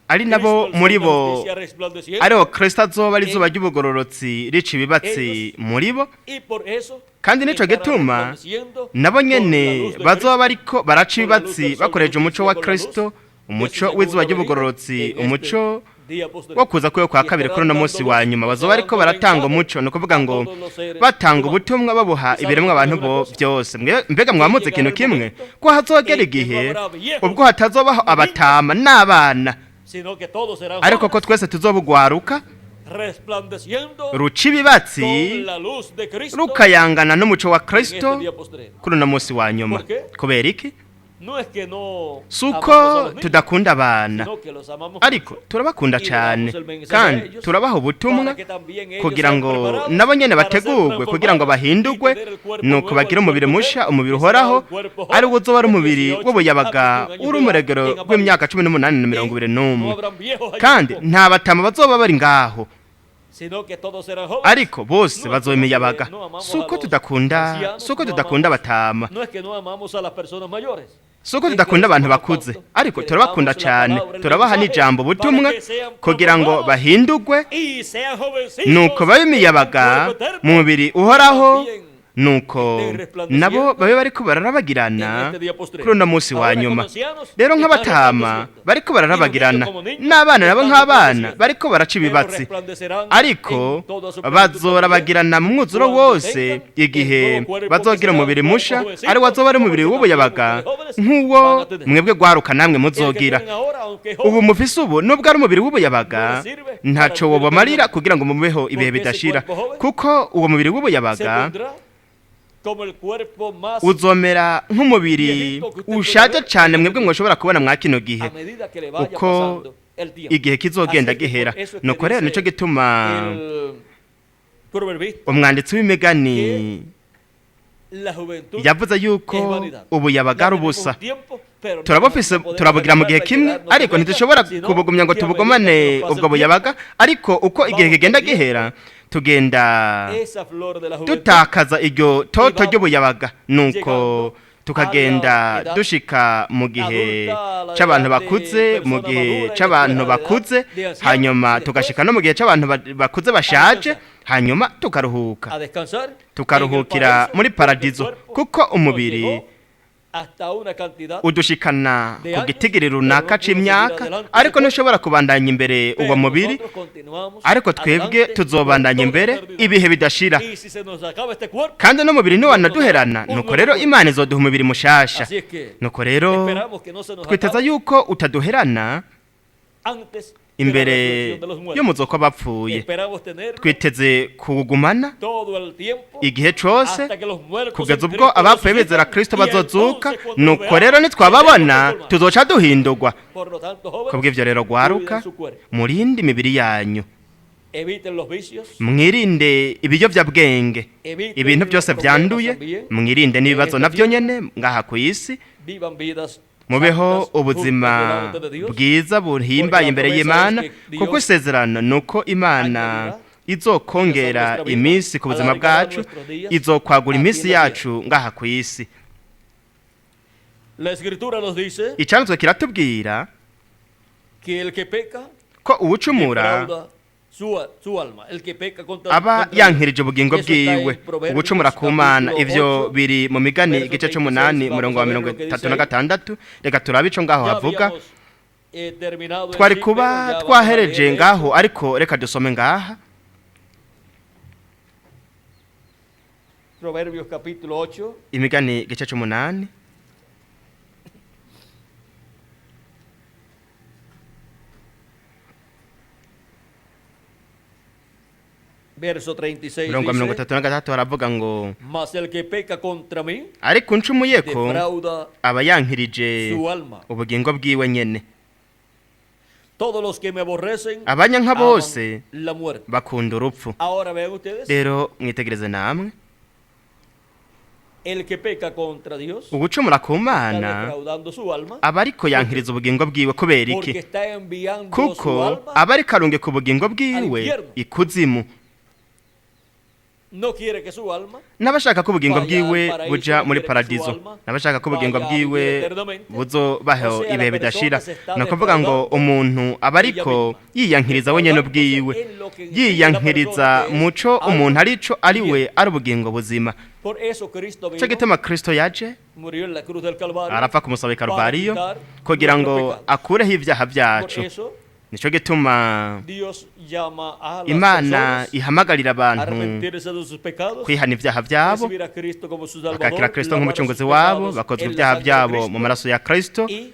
ari nabo Cristo, el sol muri de bo justicia, resplandeciendo, ariho Kristo azoba ari izuba ry'ubugororotsi rica ibibatsi muri bo. y por eso Kandi nico estará gituma resplandeciendo nabo con la nyene luz de bazoba Cristo, bariko baraca ibibatsi bakoresheje umuco wa Kristo, umuco w'izuba ry'ubugororotsi, umuco wo kuza kwiwe kwa kabiri kuri uno munsi wa nyuma. Bazoba bariko baratanga umuco, ni ukuvuga ngo batanga ubutumwa babuha ibiremwa abantu bo byose. Mbega mwamuze ikintu kimwe, ko hazogera igihe ubwo hatazobaho abatama n'abana, sino que todos serán ariko ko jóvenes, twese tuzobugwaruka resplandeciendo ruca ibibatsi con la luz de Cristo rukayangana n'umuco wa en Kristo este día postrero. kuri uno munsi wa nyuma. Kubera iki? No es que no Si amamos uko a los niños, tudakunda abana, sino que los amamos ariko mucho turabakunda y le cyane, damos el mensaje a kandi ellos turabaha ubutumwa para que también ellos kugira sean ngo preparados nabo nyene para ser bategurwe kugira ngo transformados bahindurwe, y tener el cuerpo nuko nuevo, bagire el umubiri cuerpo musha, eterno, umubiri que será uhoraho, un cuerpo joven ari wo uzoba ari de umubiri 18 w'ubuyabaga a 21 años uri de edad umuregero en apariencia. w'imyaka 18 na 21. No habrán viejos allí Kandi tampoco, nta batama bazoba bari ngaho, sino que todos serán jóvenes. ariko bose No es que bazoba imiyabaga. no amamos Si uko a los tudakunda, ancianos, si uko no tudakunda amamos- abatama, No es que no amamos a las personas mayores. si uko tudakunda abantu bakuze, ariko turabakunda cyane, turabaha n'ijambo ubutumwa kugira ngo bahindurwe, Y sean jovencitos nuko babe imiyabaga en cuerpo eterno, mu mubiri uhoraho, también nuko nabo babe bariko bararabagirana kuri uno munsi wa nyuma. Rero nk'abatama bariko bararabagirana, n'abana nabo nk'abana bariko baraca ibibatsi, ariko bazorabagirana mu mwuzuro wose igihe bazogira umubiri musha, ari wazoba ari umubiri w'ubuyabaga nk'uwo mwebwe gwaruka namwe muzogira. Ubu mufise ubu, nubwo ari umubiri w'ubuyabaga, ntaco wobamarira kugira ngo mubeho ibihe bidashira, kuko uwo mubiri w'ubuyabaga uzomera nk'umubiri ushaje cyane mwebwe mwoshobora kubona mwa kino gihe, uko igihe kizogenda gihera. Nuko rero nico gituma Umwanditsi w'imigani yavuze yuko ubuyabaga ari ubusa. Turabufise, turabugira mu gihe kimwe, ariko ntidushobora kubugumya ngo tubugumane ubwo buyabaga. Ariko uko igihe kigenda gihera, tugenda dutakaza iryo toto ry'ubuyabaga, nuko tukagenda dushika mu gihe c'abantu bakuze, mu gihe c'abantu bakuze, hanyuma tugashika no mu gihe c'abantu bakuze bashaje, hanyuma tukaruhuka, tukaruhukira muri paradizo, kuko umubiri udushikana ku gitigiri runaka c'imyaka, ariko ntushobora kubandanya imbere uwo mubiri. Ariko twebwe tuzobandanya imbere ibihe bidashira, kandi n'umubiri ntiwanaduherana. Nuko rero Imana izoduha umubiri mushasha. Nuko rero twiteza yuko utaduherana imbere y'umuzuko w'abapfuye. Twiteze kuwugumana igihe cose kugeza ubwo abapfuye bizera Kristo bazozuka. Nuko rero nitwababona tuzoca duhindurwa. Kubw'ivyo rero, gwaruka, murinde imibiri yanyu, mwirinde ibiyovyabwenge, ibintu byose vyanduye, mwirinde n'ibibazo navyo nyene ngaha ku isi, mubeho ubuzima bwiza buhimbaye imbere y'Imana, kuko isezerano nuko Imana izokongera iminsi ku buzima bwacu, izokwagura iminsi yacu ngaha ku isi. Icanditswe kiratubwira ko uwucumura aba yankirije ubugingo bwiwe, ugucumura ku Mana. Ivyo biri mu Migani igice c'umunani, umurongo wa 36. Reka turabe ico ngaho havuga. Twari kuba twahereje ngaho, ariko reka dusome ngaha. Proverbios capítulo 8. Imigani igice c'umunani. Verso 36. Mirongo mirongo Dice, itatu na gatatu haravuga ngo: "Mas el que peca contra mí Ariko uncumuyeko defrauda aba yankirije su alma. ubugingo bwiwe nyene. Todos los que me aborrecen Abanyanka aman bose la muerte." bakunda urupfu. Ahora vean ustedes, Rero mwitegereze namwe, el que peca contra Dios ugucumura ku está Mana defraudando su alma aba ariko yankiriza ubugingo bwiwe. Kubera porque iki? está enviando su Kuko alma. aba ariko arungika ubugingo bwiwe ikuzimu. No quiere que su alma N'abashaka ko ubugingo vaya al bwiwe paraíso, buja no muri quiere que su paradizo, alma n'abashaka ko ubugingo vaya a bwiwe vivir eternamente. buzobaho O sea, la ibihe persona bidashira. se está Ni ukuvuga ngo defraudando umuntu aba ella ariko misma, yiyankiriza wenyine defraudándose ubwiwe, en lo que en sí la yiyankiriza persona es muco alma umuntu arico ari we viviente. ari ubugingo buzima. Por eso Cristo Cyo vino, gituma Kristo yaje, murió en la cruz del Calvario arapfa ku musaraba i para Karuvariyo quitar kugira nuestros ngo pecados. akureho ibyaha Por byacu. eso Nico gituma Dios llama a las Imana personas ihamagarira a abantu arrepentirse de sus pecados, kwihana ibyaha byabo, recibir a Cristo como su bakakira Salvador, Kristo lavar nk'umucunguzi sus wabo, pecados bakozwa en la ibyaha sangre de byabo mu Cristo maraso ya Kristo, y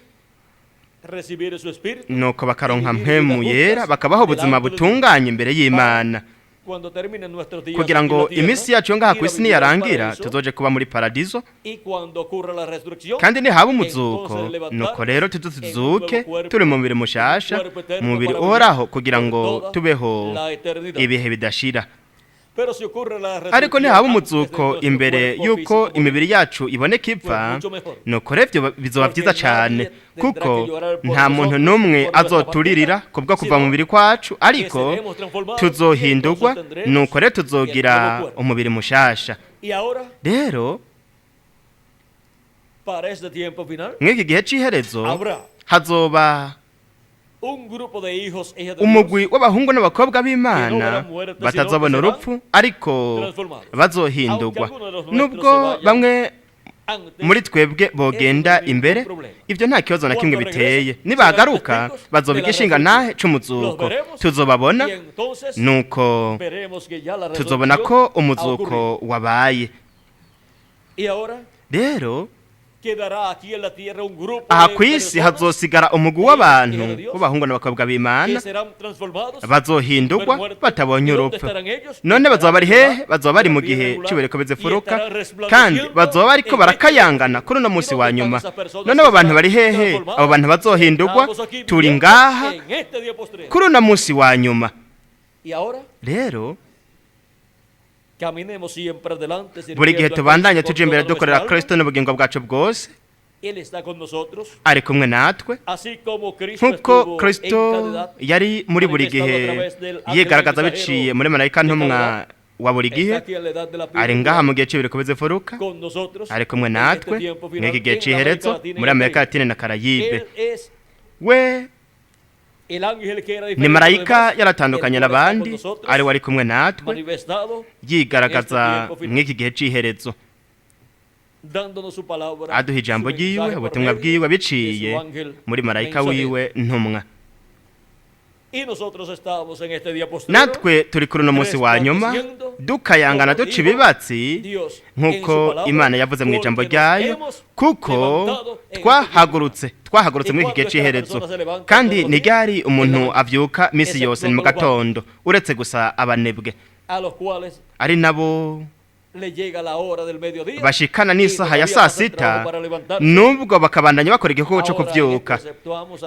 recibir su Espíritu nuko y bakaronka vivir mpemu vidas yera, justas bakabaho ubuzima delante de Dios butunganye imbere y'Imana, para cuando terminen nuestros días kugira aquí en ngo la tierra, iminsi yacu yo ngaha ir ku a isi vivir al niyarangira paraíso tuzoje kuba muri paradizo. y cuando ocurra la resurrección, Kandi nihaba umuzuko, entonces levantarnos nuko rero tuze en un tuzuke nuevo cuerpo, turi mu mubiri un mushasha, cuerpo eterno mu mubiri para vivir uhoraho, kugira por ngo toda tubeho la eternidad. ibihe bidashira. Pero si ocurre la Ariko resurrección nihaba antes de umuzuko nuestro imbere cuerpo y'uko físico morir, imibiri yacu iboneka pues ipfa, mucho mejor. nuko rero ibyo bizoba Porque byiza cane, nadie tendrá kuko que llorar por nta muntu nosotros, n'umwe por nuestra azoturirira partida, kubwo kuva mu sino mubiri kwacu, que ariko seremos transformados y tuzohindurwa, entonces tendremos nuko rero el tuzogira nuevo cuerpo. umubiri mushasha. Y ahora, Rero para este tiempo final, mw'iki gihe c'iherezo habrá hazoba un grupo de hijos e hijas de Dios umugwi w'abahungu n'abakobwa que no b'Imana verán muerte, sino que batazobona serán urupfu, ariko transformados. Aunque bazohindurwa. algunos de los nuestros se Nubwo vayan bamwe antes, muri twebwe eso no bogenda es ningún imbere, problema. ibyo nta kibazo na kimwe Cuando biteye. regresen, serán Nibagaruka testigos de bazoba la igishinga resurrección. nahe Los c'umuzuko, veremos tuzobabona, y entonces nuko veremos que ya la tuzobona resurrección ko ha ocurrido. umuzuko wabaye. Y ahora Rero quedará aquí en la tierra un grupo aha de ku isi personas hazosigara umugwi de hijos w'abantu de Dios w'abahungu n'abakobwa que b'Imana serán transformados, ver bazohindurwa muerte. batabonye ¿Y dónde urupfu. estarán ellos? None bazoba Estarán bari en la hehe? Bazoba bari de mu la piedra gihe angular c'ubureko y bizifuruka, estarán kandi resplandeciendo bazoba bariko en este barakayangana kuri uno ¿Y munsi dónde wa están nyuma. esas personas None que abo bantu serán bari hehe? Abo transformadas? bantu bazohindurwa, Estamos aquí turi viviendo ngaha en este día postrero. kuri uno munsi wa nyuma. Y ahora, Rero Buri gihe tubandanye tujya imbere dukorera Kristo n'ubugingo bwacu bwose. Ari kumwe natwe nk'uko Kristo yari muri buri gihe yigaragaza biciye muri marayika ntumwa wa buri gihe. Ari ngaha mu gihe cy'ibiriko bizifuruka, ari kumwe natwe mw'iki gihe cy'iherezo muri Amerika Latine na Karayibe. We ni marayika yaratandukanye n'abandi, ari wari kumwe natwe yigaragaza mw'iki gihe cy'iherezo, aduha ijambo ryiwe, ubutumwa bwiwe biciye muri marayika wiwe ntumwa. Natwe turi kuri uno munsi wa nyuma dukayangana duca ibibatsi nk'uko Imana yavuze mu ijambo ryayo, kuko twahagurutse muri iki gihe cy'iherezo. Kandi ntiryari umuntu avyuka misi yose ni mu gatondo, uretse gusa abanebwe ari nabo bashikana n'isaha ya saa sita, nubwo bakabandanya bakora igikorwa cyo kuvyuka.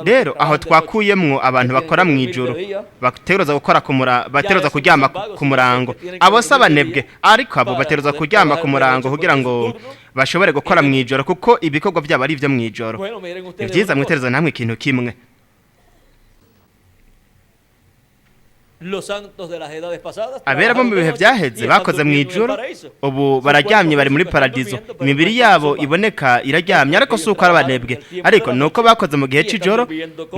Rero aho twakuyemwo abantu bakora mu ijoro, bategereza gukora bategereza kuryama ku murango. Abo si abanebwe, ariko abo bategereza kuryama ku murango kugira ngo bashobore gukora mu ijoro, kuko ibikorwa byabo ari ibyo mu ijoro. Ni byiza mwitegereza namwe ikintu kimwe. Abera bo mu bihe byaheze bakoze mu ijoro, ubu bararyamye bari muri paradizo. Imibiri yabo iboneka iraryamye, ariko si uko ari abanebwe, ariko nuko bakoze mu gihe cy'ijoro,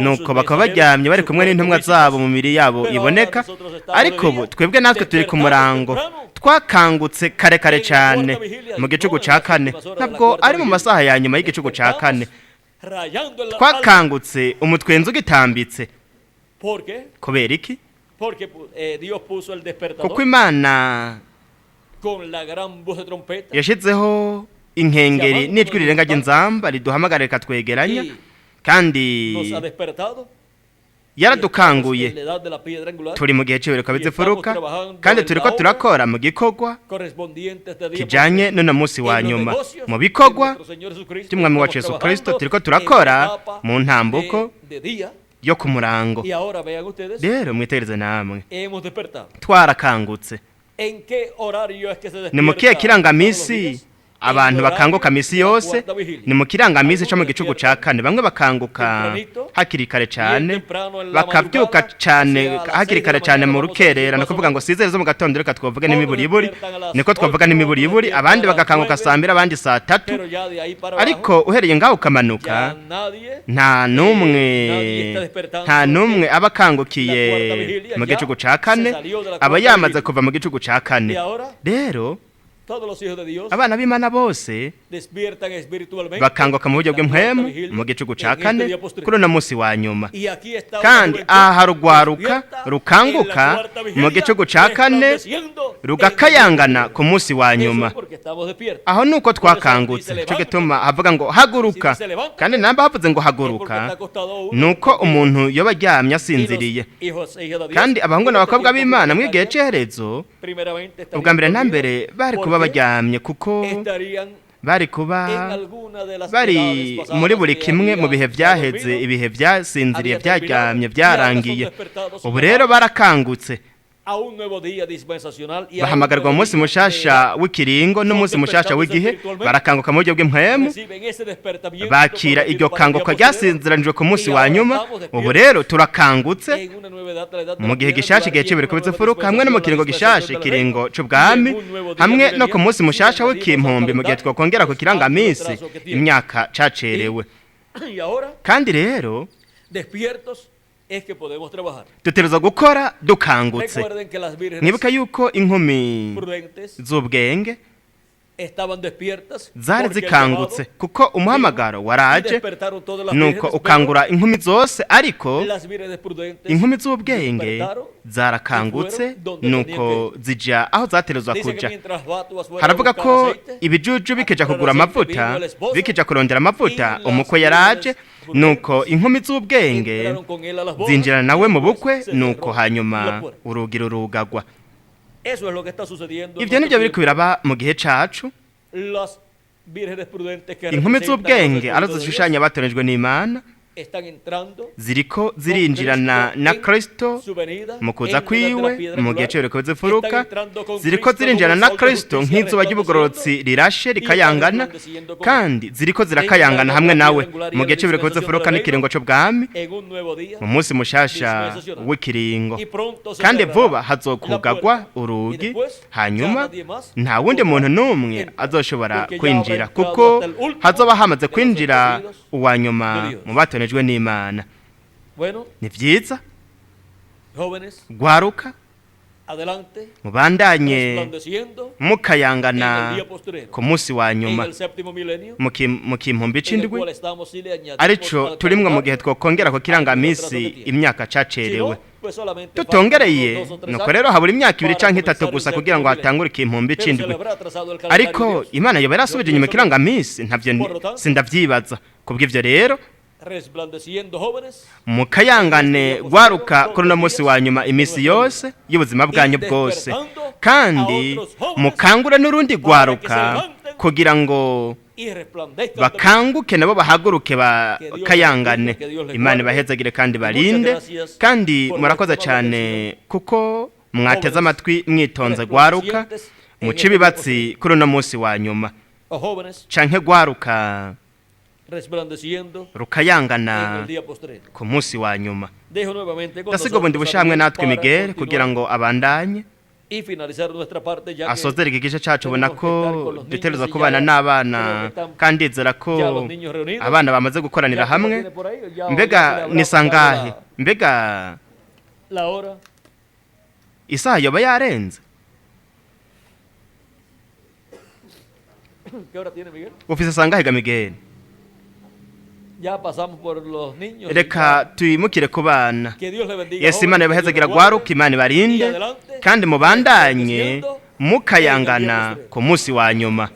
nuko bakaba baryamye bari kumwe n'intumwa zabo mu mibiri yabo iboneka. Ariko ubu twebwe natwe turi ku murango, twakangutse kare kare cyane mu gicuku cya kane, ntabwo ari mu masaha ya nyuma y'igicuku cya kane. Twakangutse umutwenzi ugitambitse. Kubera iki? Kuko Imana yashyizeho inkengeri n'ijwi rirenga ry'inzamba riduhamagara rikatwegeranya, kandi yaradukanguye. Turi mu gihe cy'ibiriko bizifuruka, kandi turiko turakora mu gikorwa kijanye n'uno munsi wa nyuma. Mu bikorwa by'Umwami wacu Yesu Kristo turiko turakora mu ntambuko yo ku murango. Rero mwitegereze namwe, twarakangutse. Ni mu kihe kirangamisi abantu bakanguka misi yose? Ni mu kirangamisi cyo mu gicuku ca kane. Bamwe bakanguka hakiri kare cyane, bakabyuka cyane hakiri kare cyane mu rukerera, no kuvuga ngo sizere zo mu gatondo reka twavuge n'imiburiburi, niko twavuga n'imiburiburi. Abandi bagakanguka saa mbiri, abandi saa tatu. Ariko uhereye ngaho ukamanuka, nta n'umwe aba akangukiye mu gicuku ca kane, aba yamaze kuva mu gicuku ca kane. Rero abana b'Imana bose bakanguka mu buryo bw'impwemu mu gicuku ca kane kuri uno munsi wa nyuma. Kandi aha rugwaruka rukanguka mu gicuku ca kane rugakayangana ku munsi wa nyuma. Aho nuko twakangutse. Cyo gituma havuga ngo haguruka, kandi namba havuze ngo haguruka nuko umuntu yoba aryamye asinziriye. Kandi abahungu n'abakobwa b'Imana mw'igihe cy'iherezo, ubwa mbere na mbere bari kuba baryamye, kuko bari kuba bari muri buri kimwe mu bihe byaheze, ibihe byasinziriye, byaryamye, byarangiye. Ubu rero barakangutse, bahamagarwa mu munsi mushasha w'ikiringo n'umunsi mushasha w'igihe. Barakanguka mu buryo bw'impwemu, bakira iryo kanguka ryasinziranijwe ku munsi wa nyuma. Ubu rero turakangutse mu gihe gishasha, igihe cy'ibiriko bizifuruka, hamwe no mu kiringo gishasha, ikiringo c'ubwami, hamwe no ku munsi mushasha w'ikimpumbi, mu gihe twakongera ku kirangamisi imyaka cacerewe. Kandi rero dutegerezwa gukora dukangutse. Mwibuka yuko inkumi z'ubwenge zari zikangutse, kuko umuhamagaro waraje nuko ukangura inkumi zose, ariko inkumi z'ubwenge zarakangutse nuko zija aho zaterezwa kuja. Haravuga ko ibijuju bikija kugura amavuta, bikija kurondera amavuta, umukwe yaraje, nuko inkumi z'ubwenge zinjirana nawe mu bukwe, nuko hanyuma urugi rurugagwa. Ibyo nibyo biri kubiraba mu gihe cacu. Inkumi z'ubwenge arizo zishushanya abatoranijwe n'Imana, Están entrando Ziriko con zirinjirana Cristo na en Kristo su venida mu kuza en la edad de la kwiwe piedra mu gihe angular. cy'ibireko Están by'imfuruka, entrando con ziriko Cristo como zirinjirana el na sol de Kristo justicia nk'izuba ry'ubugororotsi resplandeciendo rirashe y están rikayangana, resplandeciendo con él. kandi ziriko En la zirakayangana edad de hamwe la piedra nawe angular y mu la gihe cy'ibireko dispensación del by'imfuruka reino n'ikiringo c'ubwami, en un nuevo día mu munsi mushasha dispensacional. w'ikiringo. Y pronto se Kandi cerrará vuba la hazokugagwa puerta. Y urugi, después ya hanyuma nadie más nta wundi podrá muntu n'umwe entrar, azoshobora porque ya habrá kwinjira, entrado kuko hasta el último hazoba hamaze de los kwinjira escogidos uwa nyuma de Dios. mu batonejwe n'Imana. Bueno, Ni vyiza, jóvenes, gwaruka, adelante, mubandanye resplandeciendo en mukayangana el día postrero, ku munsi wa en nyuma el séptimo milenio, mu kimpumbi en el c'indwi, cual estamos si le añadimos arico al turimwo mu gihe calendario twokongera ku al retraso kirangamisi que tiene. imyaka Si cacerewe. no, pues solamente faltan unos Tutongereye 2 o 3 nuko años rero habura imyaka 2 para canke 3 comenzar el gusa kugira séptimo ngo milenio. hatangure ikimpumbi Pero se c'indwi. le habrá atrasado el calendario Ariko Dios. Imana yoba Yo yarasubije inyuma pienso que no. ikirangamisi? Ntavyo Por lo tanto, sindavyibaza. Kubw'ivyo rero, resplandeciendo, jóvenes, en este mukayangane día postrero, gwaruka todos kuri uno los munsi días wa nyuma de iminsi nuestra vida. yose y'ubuzima Y bwanyu bwose, despertando a kandi otros jóvenes mukangure n'urundi para que se gwaruka levanten kugira ngo y resplandezcan también. bakanguke nabo bahaguruke Que Dios les bendiga, bakayangane. que Dios les Imana guarde. ibahezagire kandi Y muchas barinde. gracias Kandi por murakoze vuestra amable cyane atención. kuko mwateze Jóvenes amatwi mwitonze. Gwaruka, resplandecientes en muce este día ibibatsi postrero. kuri uno munsi wa nyuma, O jóvenes canke gwaruka resplandeciendo en rukayangana el día postrero. ku munsi wa nyuma. Dejo nuevamente con Ndasiga ubundi nosotros a busha hamwe Miguel natwe para Miguel kugira continuar ngo abandanye y finalizar nuestra parte, ya que asozera iki gice cacu. Ubona tenemos ko que estar con los niños dutegerezwa y kubana ya creo que n'abana, están kandi nizera ko ya los niños reunidos. abana bamaze gukoranira Ya que lo hamwe. tiene por ahí, ya, o ya se le Mbega habrá ni pasado sangahe? la, Mbega la hora. isaha yoba yarenze? ¿Qué hora tiene, Miguel? Ufise sangahe ga Miguel? Ya pasamos por los niños y Reka ya. tuyimukire ku bana. Que Dios le bendiga, Yesu Imana jóvenes, que Dios ibahezagira, les guarde gwaruka, Imana y ibarinde, adelante kandi mubandanye resplandeciendo en el día mukayangana postrero. ku munsi wa nyuma.